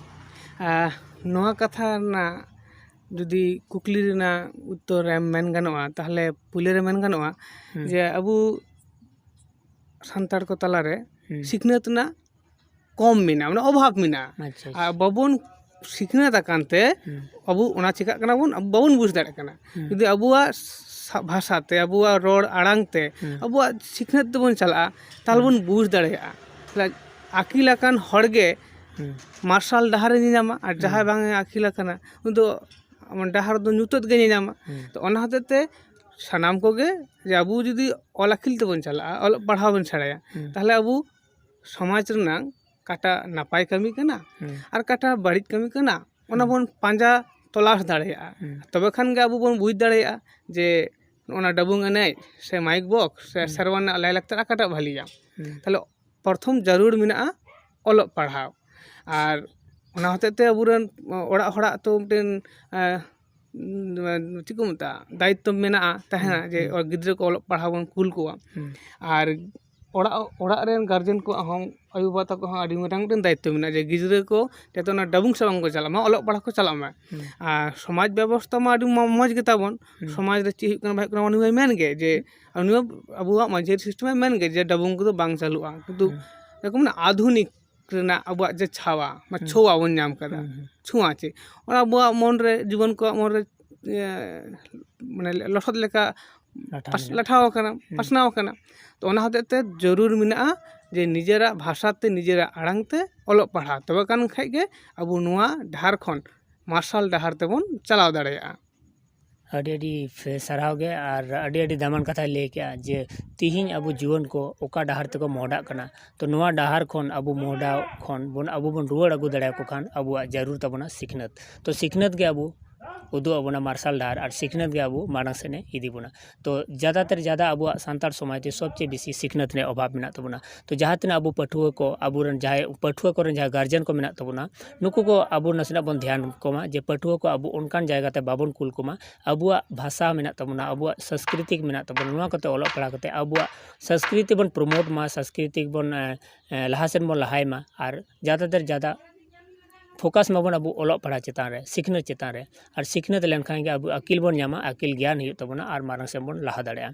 ᱟ, ᱱᱚᱣᱟ ᱠᱟᱛᱷᱟ ᱨᱮᱱᱟᱜ ᱡᱩᱫᱤ ᱠᱩᱠᱞᱤ ᱨᱮᱱᱟᱜ ᱩᱛᱛᱚᱨ ᱮᱢ ᱢᱮᱱ ᱜᱟᱱᱚᱜᱼᱟ, ᱛᱟᱦᱚᱞᱮ ᱯᱩᱭᱞᱩ ᱨᱮ ᱢᱮᱱ ᱜᱟᱱᱚᱜᱼᱟ ᱦᱩᱸ᱾ ᱡᱮ ᱟᱵᱚ ᱥᱟᱱᱛᱟᱲ ᱠᱚ ᱛᱟᱞᱟᱨᱮ ᱦᱩᱸ᱾ ᱥᱤᱠᱷᱱᱟᱹᱛ ᱨᱮᱱᱟᱜ ᱠᱚᱢ ᱢᱮᱱᱟᱜᱼᱟ, ᱢᱟᱱᱮ ᱚᱵᱷᱟᱵᱽ ᱢᱮᱱᱟᱜᱼᱟ᱾ ᱟᱪᱪᱷᱟ, ᱟᱪᱪᱷᱟ᱾ ᱟᱨ ᱵᱟᱵᱚᱱ ᱥᱤᱠᱷᱱᱟᱹᱛ ᱟᱠᱟᱱ ᱛᱮ ᱦᱩᱸ᱾ ᱟᱵᱚ ᱚᱱᱟ ᱪᱤᱠᱟᱹᱜ ᱠᱟᱱᱟ ᱵᱚᱱ, ᱟᱵᱚ ᱵᱟᱵᱚᱱ ᱵᱩᱡᱽ ᱫᱟᱲᱮᱭᱟᱜ ᱠᱟᱱᱟ᱾ ᱦᱩᱸ᱾ ᱡᱩᱫᱤ ᱟᱵᱚᱣᱟᱜ ᱥᱟ-, ᱵᱷᱟᱥᱟ ᱛᱮ, ᱟᱵᱚᱣᱟᱜ ᱨᱚᱲ ᱟᱲᱟᱝ ᱛᱮ, ᱦᱩᱸ᱾ ᱟᱵᱚᱣᱟᱜ ᱥᱤᱠᱷᱱᱟᱹᱛ ᱛᱮᱵᱚᱱ ᱪᱟᱞᱟᱜᱼᱟ, ᱛᱟᱦᱚᱞᱮ ᱦᱩᱸ᱾ ᱵᱚᱱ ᱵᱩᱡᱽ ᱫᱟᱲᱮᱭᱟᱜᱼᱟ᱾ ᱛᱟᱦᱚᱞᱮ ᱟᱹᱠᱤᱞ ᱟᱠᱟᱱ ᱦᱚᱲ ᱜᱮ ᱦᱩᱸ᱾ ᱢᱟᱨᱥᱟᱞ ᱰᱟᱦᱟᱨᱮ ᱧᱮᱧᱟᱢᱟ, ᱟᱨ ᱡᱟᱦᱟᱸᱭ ᱦᱩᱸ᱾ ᱵᱟᱝ ᱮ ᱟᱹᱠᱤᱞ ᱟᱠᱟᱱᱟ, ᱩᱱᱤ ᱫᱚ ᱰᱟᱦᱟᱨ ᱫᱚ ᱧᱩᱛᱟᱹᱛ ᱜᱮ ᱧᱮᱧᱟᱢᱟ᱾ ᱦᱩᱸ᱾ ᱛᱚ, ᱚᱱᱟ ᱦᱚᱛᱮᱡ ᱛᱮ ᱥᱟᱱᱟᱢ ᱠᱚᱜᱮ ᱡᱮ ᱟᱵᱚ ᱡᱩᱫᱤ ᱚᱞ ᱟᱹᱠᱤᱞ ᱛᱮᱵᱚᱱ ᱪᱟᱞᱟᱜᱼᱟ, ᱚᱞᱚᱜ ᱯᱟᱲᱦᱟᱣ ᱵᱚᱱ ᱥᱮᱬᱟᱭᱟ, ᱦᱩᱸ᱾ ᱛᱟᱦᱚᱞᱮ ᱟᱵᱚ ᱥᱚᱢᱟᱡᱽ ᱨᱮᱱᱟᱜ ᱚᱠᱟᱴᱟᱜ ᱱᱟᱯᱟᱭ ᱠᱟᱹᱢᱤ ᱠᱟᱱᱟ ᱦᱩᱸ᱾ ᱟᱨ ᱚᱠᱟᱴᱟᱜ ᱵᱟᱹᱲᱤᱡ ᱠᱟᱹᱢᱤ ᱠᱟᱱᱟ, ᱚᱱᱟ ᱦᱩᱸ᱾ ᱵᱚᱱ ᱯᱟᱸᱡᱟ ᱛᱚᱞᱟᱥ ᱫᱟᱲᱮᱭᱟᱜᱼᱟ᱾ ᱦᱩᱸ᱾ ᱛᱚᱵᱮ ᱠᱷᱟᱱ ᱜᱮ ᱟᱵᱚ ᱵᱚᱱ ᱵᱩᱡᱽ ᱫᱟᱲᱮᱭᱟᱜᱼᱟ ᱡᱮ ᱱᱚᱜᱼᱚ ᱱᱟ ᱰᱟᱵᱩᱝ ᱮᱱᱮᱡ ᱥᱮ ᱢᱟᱭᱤᱠ ᱵᱚᱠᱥ ᱥᱮ ᱦᱩᱸ᱾ ᱥᱮᱨᱣᱟ ᱨᱮᱱᱟᱜ ᱞᱟᱭᱼᱞᱟᱠᱪᱟᱨ ᱚᱠᱟᱴᱟᱜ ᱵᱷᱟᱹᱞᱤᱭᱟ᱾ ᱦᱩᱸ᱾ ᱛᱟᱦᱞᱮ ᱯᱨᱚᱛᱷᱚᱢ ᱡᱟᱹᱨᱩᱲ ᱢᱮᱱᱟᱜᱼᱟ ᱚᱞᱚᱜ ᱯᱟᱲᱦᱟᱣ᱾ ᱟᱨ ᱚᱱᱟ ᱦᱚᱛᱮᱡ ᱛᱮ ᱟᱵᱚᱨᱮᱱ ᱚᱲᱟᱜ ᱦᱚᱲᱟᱜ ᱛᱚ ᱢᱤᱫᱴᱮᱱ, ᱮᱸ, ᱪᱮᱫ ᱠᱚ ᱢᱮᱛᱟᱜᱼᱟ, ᱫᱟᱭᱤᱛᱛᱚ ᱢᱮᱱᱟᱜᱼᱟ, ᱛᱟᱦᱮᱱᱟ ᱦᱩᱸ, ᱡᱮ ᱦᱩᱸ᱾ ᱜᱤᱫᱽᱨᱟᱹ ᱠᱚ ᱚᱞᱚᱜ ᱯᱟᱲᱦᱟᱣ ᱵᱚᱱ ᱠᱩᱞ ᱠᱚᱣᱟ᱾ ᱦᱩᱸ᱾ ᱟᱨ ᱚᱲᱟᱜ, ᱚᱲᱟᱜ ᱨᱮᱱ ᱜᱟᱨᱡᱮᱱ ᱠᱚᱣᱟᱜ ᱦᱚᱸ, ᱟᱭᱳᱼᱵᱟᱵᱟ ᱛᱟᱠᱚ ᱦᱚᱸ ᱟᱹᱰᱤ ᱢᱟᱨᱟᱝ ᱢᱤᱫᱴᱮᱱ ᱫᱟᱭᱤᱛᱛᱚ ᱢᱮᱱᱟᱜᱼᱟ ᱡᱮ ᱜᱤᱫᱽᱨᱟᱹ ᱠᱚ ᱡᱟᱛᱮ ᱚᱱᱟ ᱰᱟᱵᱩᱝ ᱥᱮᱫ ᱵᱟᱝ ᱠᱚ ᱪᱟᱞᱟᱜ ᱢᱟ, ᱚᱞᱚᱜ ᱯᱟᱲᱦᱟᱣ ᱠᱚ ᱪᱟᱞᱟᱜ ᱢᱟ᱾ ᱦᱩᱸ᱾ ᱟᱨ ᱥᱚᱢᱟᱡᱽ ᱵᱮᱵᱚᱥᱛᱷᱟ ᱢᱟ ᱟᱹᱰᱤ ᱢᱚ-, ᱢᱚᱡᱽ ᱜᱮᱛᱟ ᱵᱚᱱ᱾ ᱦᱩᱸ᱾ ᱥᱚᱢᱟᱡᱽ ᱨᱮ ᱪᱮᱫ ᱦᱩᱭᱩᱜ ᱠᱟᱱᱟ ᱵᱟᱭ ᱦᱩᱭᱩᱜ ᱠᱟᱱᱟ, ᱩᱱᱤ ᱢᱟᱭ ᱢᱮᱱ ᱜᱮ ᱡᱮ, ᱩᱱᱤ ᱢᱟ ᱟᱵᱚᱣᱟᱜ ᱢᱟᱹᱡᱷᱤ ᱥᱤᱥᱴᱮᱢᱮ ᱢᱮᱱ ᱜᱮ ᱡᱮ ᱰᱟᱵᱩᱝ ᱠᱚᱫᱚ ᱵᱟᱝ ᱪᱟᱹᱞᱩᱜᱼᱟ, ᱠᱤᱱᱛᱩ ᱦᱩᱸ᱾ ᱡᱟᱦᱟᱸ ᱠᱚ ᱢᱮᱱᱟ ᱟᱫᱷᱩᱱᱤᱠ ᱨᱮᱱᱟᱜ ᱟᱵᱚᱣᱟᱜ ᱡᱮ ᱪᱷᱟᱣᱟ, ᱢᱟ ᱦᱩᱸ᱾ ᱪᱷᱳᱣᱟ ᱵᱚᱱ ᱧᱟᱢ ᱠᱟᱫᱟ᱾ ᱦᱩᱸ, ᱦᱩᱸ᱾ ᱪᱷᱳᱣᱟ ᱪᱮᱫ? ᱚᱱᱟ ᱟᱵᱚᱣᱟᱜ ᱢᱚᱱ ᱨᱮ, ᱡᱩᱣᱟᱹᱱ ᱠᱚᱣᱟᱜ ᱢᱚᱱ ᱨᱮ, ᱮ, ᱢᱟᱱᱮ ᱞᱚᱥᱚᱫ ᱞᱮᱠᱟ ᱞᱟᱴᱷᱟ ᱯᱟᱥ-, ᱢᱮᱱᱟᱜᱼᱟ᱾ ᱞᱟᱴᱷᱟᱣ ᱟᱠᱟᱱᱟ, ᱦᱩᱸ᱾ ᱯᱟᱥᱱᱟᱣ ᱟᱠᱟᱱᱟ᱾ ᱛᱚ, ᱚᱱᱟ ᱦᱚᱛᱮᱡ ᱛᱮ ᱡᱟᱹᱨᱩᱲ ᱢᱮᱱᱟᱜᱼᱟ ᱡᱮ ᱱᱤᱡᱮᱨᱟᱜ ᱵᱷᱟᱥᱟ ᱛᱮ, ᱱᱤᱡᱮᱨᱟᱜ ᱟᱲᱟᱝ ᱛᱮ ᱚᱞᱚᱜ ᱯᱟᱲᱦᱟᱣ᱾ ᱛᱚᱵᱮ ᱠᱷᱟᱱ ᱠᱷᱟᱡ ᱜᱮ ᱟᱵᱚ ᱱᱚᱣᱟ ᱰᱟᱦᱟᱨ ᱠᱷᱚᱱ, ᱢᱟᱨᱥᱟᱞ ᱰᱟᱦᱟᱨ ᱛᱮᱵᱚᱱ ᱪᱟᱞᱟᱣ ᱫᱟᱲᱮᱭᱟᱜᱼᱟ᱾ ᱟᱹᱰᱤ ᱟᱹᱰᱤ ᱯᱷᱮ-, ᱥᱟᱨᱦᱟᱣ ᱜᱮ, ᱟᱨ ᱟᱹᱰᱤ ᱟᱹᱰᱤ ᱫᱟᱢᱟᱱ ᱠᱟᱛᱷᱟᱭ ᱞᱟᱹᱭ ᱠᱮᱜᱼᱟ ᱡᱮ ᱛᱤᱦᱤᱧ ᱟᱵᱚ ᱡᱩᱣᱟᱹᱱ ᱠᱚ ᱚᱠᱟ ᱰᱟᱦᱟᱨ ᱛᱮᱠᱚ ᱢᱚᱦᱰᱟᱜ ᱠᱟᱱᱟ᱾ ᱛᱚ, ᱱᱚᱣᱟ ᱰᱟᱦᱟᱨ ᱠᱷᱚᱱ ᱟᱵᱚ ᱢᱚᱦᱰᱟ ᱠᱷᱚᱱ ᱵᱚᱱ, ᱟᱵᱚ ᱵᱚᱱ ᱨᱩᱣᱟᱹᱲ ᱟᱹᱜᱩ ᱫᱟᱲᱮᱭᱟᱠᱚ ᱠᱷᱟᱱ ᱟᱵᱚᱣᱟᱜ ᱡᱟᱹᱨᱩᱲ ᱛᱟᱵᱚᱱᱟ ᱥᱤᱠᱷᱱᱟᱹᱛ᱾ ᱛᱚ, ᱥᱤᱠᱷᱱᱟᱹᱛ ᱜᱮ ᱟᱵᱚ ᱩᱫᱩᱜ ᱟᱵᱚᱱᱟ ᱢᱟᱨᱥᱟᱞ ᱰᱟᱦᱟᱨ, ᱟᱨ ᱥᱤᱠᱷᱱᱟᱹᱛ ᱜᱮ ᱟᱵᱚ ᱢᱟᱲᱟᱝ ᱥᱮᱫ ᱮ ᱤᱫᱤ ᱵᱚᱱᱟ᱾ ᱛᱚ, ᱡᱟᱫᱟ ᱛᱮᱨ ᱡᱟᱫᱟ ᱟᱵᱚᱣᱟᱜ ᱥᱟᱱᱛᱟᱲ ᱥᱚᱢᱟᱡᱽ ᱨᱮ ᱥᱚᱵᱪᱮᱭᱮ ᱵᱮᱥᱤ ᱥᱤᱠᱷᱱᱟᱹᱛ ᱨᱮᱱᱟᱜ ᱚᱵᱷᱟᱵᱽ ᱢᱮᱱᱟᱜ ᱛᱟᱵᱚᱱᱟ᱾ ᱛᱚ, ᱡᱟᱦᱟᱸ ᱛᱤᱱᱟᱹᱜ ᱟᱵᱚ ᱯᱟᱹᱴᱷᱩᱣᱟᱹ ᱠᱚ, ᱟᱵᱚᱨᱮᱱ ᱡᱟᱦᱟᱸᱭ ᱯᱟᱹᱴᱷᱩᱣᱟᱹ ᱠᱚᱨᱮᱱ ᱡᱟᱦᱟᱸᱭ ᱜᱟᱨᱡᱮᱱ ᱠᱚ ᱢᱮᱱᱟᱜ ᱛᱟᱵᱚᱱᱟ, ᱱᱩᱠᱩ ᱠᱚ ᱟᱵᱚ ᱱᱟᱥᱮᱱᱟᱜ ᱵᱚᱱ ᱫᱷᱮᱭᱟᱱ ᱠᱚᱢᱟ ᱡᱮ ᱯᱟᱹᱴᱷᱩᱣᱟᱹ ᱠᱚ ᱟᱵᱚ ᱚᱱᱠᱟᱱ ᱡᱟᱭᱜᱟ ᱛᱮ ᱵᱟᱵᱚᱱ ᱠᱩᱞ ᱠᱚᱢᱟ᱾ ᱟᱵᱚᱣᱟᱜ ᱵᱷᱟᱥᱟ ᱢᱮᱱᱟᱜ ᱛᱟᱵᱚᱱᱟ, ᱟᱵᱚᱣᱟᱜ ᱥᱚᱝᱥᱠᱨᱤᱛᱤᱠ ᱢᱮᱱᱟᱜ ᱛᱟᱵᱚᱱᱟ, ᱱᱚᱣᱟ ᱠᱚᱛᱮ ᱚᱞᱚᱜ ᱯᱟᱲᱦᱟᱣ ᱠᱟᱛᱮ ᱟᱵᱚᱣᱟᱜ ᱥᱚᱝᱥᱠᱨᱤᱛᱤ ᱵᱚᱱ ᱯᱨᱚᱢᱳᱴ ᱢᱟ, ᱥᱚᱝᱥᱠᱨᱤᱛᱤᱠ ᱵᱚᱱ, ᱮ, ᱮ, ᱞᱟᱦᱟ ᱥᱮᱱ ᱵᱚᱱ ᱞᱟᱦᱟᱭ ᱢᱟ᱾ ᱟᱨ ᱡᱟᱫᱟ ᱛᱮᱨ ᱡᱟᱫᱟ ᱯᱷᱳᱠᱟᱥ ᱢᱟᱵᱚᱱ ᱟᱵᱚ ᱚᱞᱚᱜ ᱯᱟᱲᱦᱟᱣ ᱪᱮᱛᱟᱱ ᱨᱮ, ᱥᱤᱠᱷᱱᱟᱹᱛ ᱪᱮᱛᱟᱱ ᱨᱮ᱾ ᱟᱨ ᱥᱤᱠᱷᱱᱟᱹᱛ ᱞᱮᱱᱠᱷᱟᱱ ᱜᱮ ᱟᱵᱚ ᱟᱹᱠᱤᱞ ᱵᱚᱱ ᱧᱟᱢᱟ, ᱟᱹᱠᱤᱞ ᱜᱮᱭᱟᱱ ᱦᱩᱭᱩᱜ ᱛᱟᱵᱚᱱᱟ, ᱟᱨ ᱢᱟᱲᱟᱝ ᱥᱮᱱ ᱵᱚᱱ ᱞᱟᱦᱟ ᱫᱟᱲᱮᱭᱟᱜᱼᱟ᱾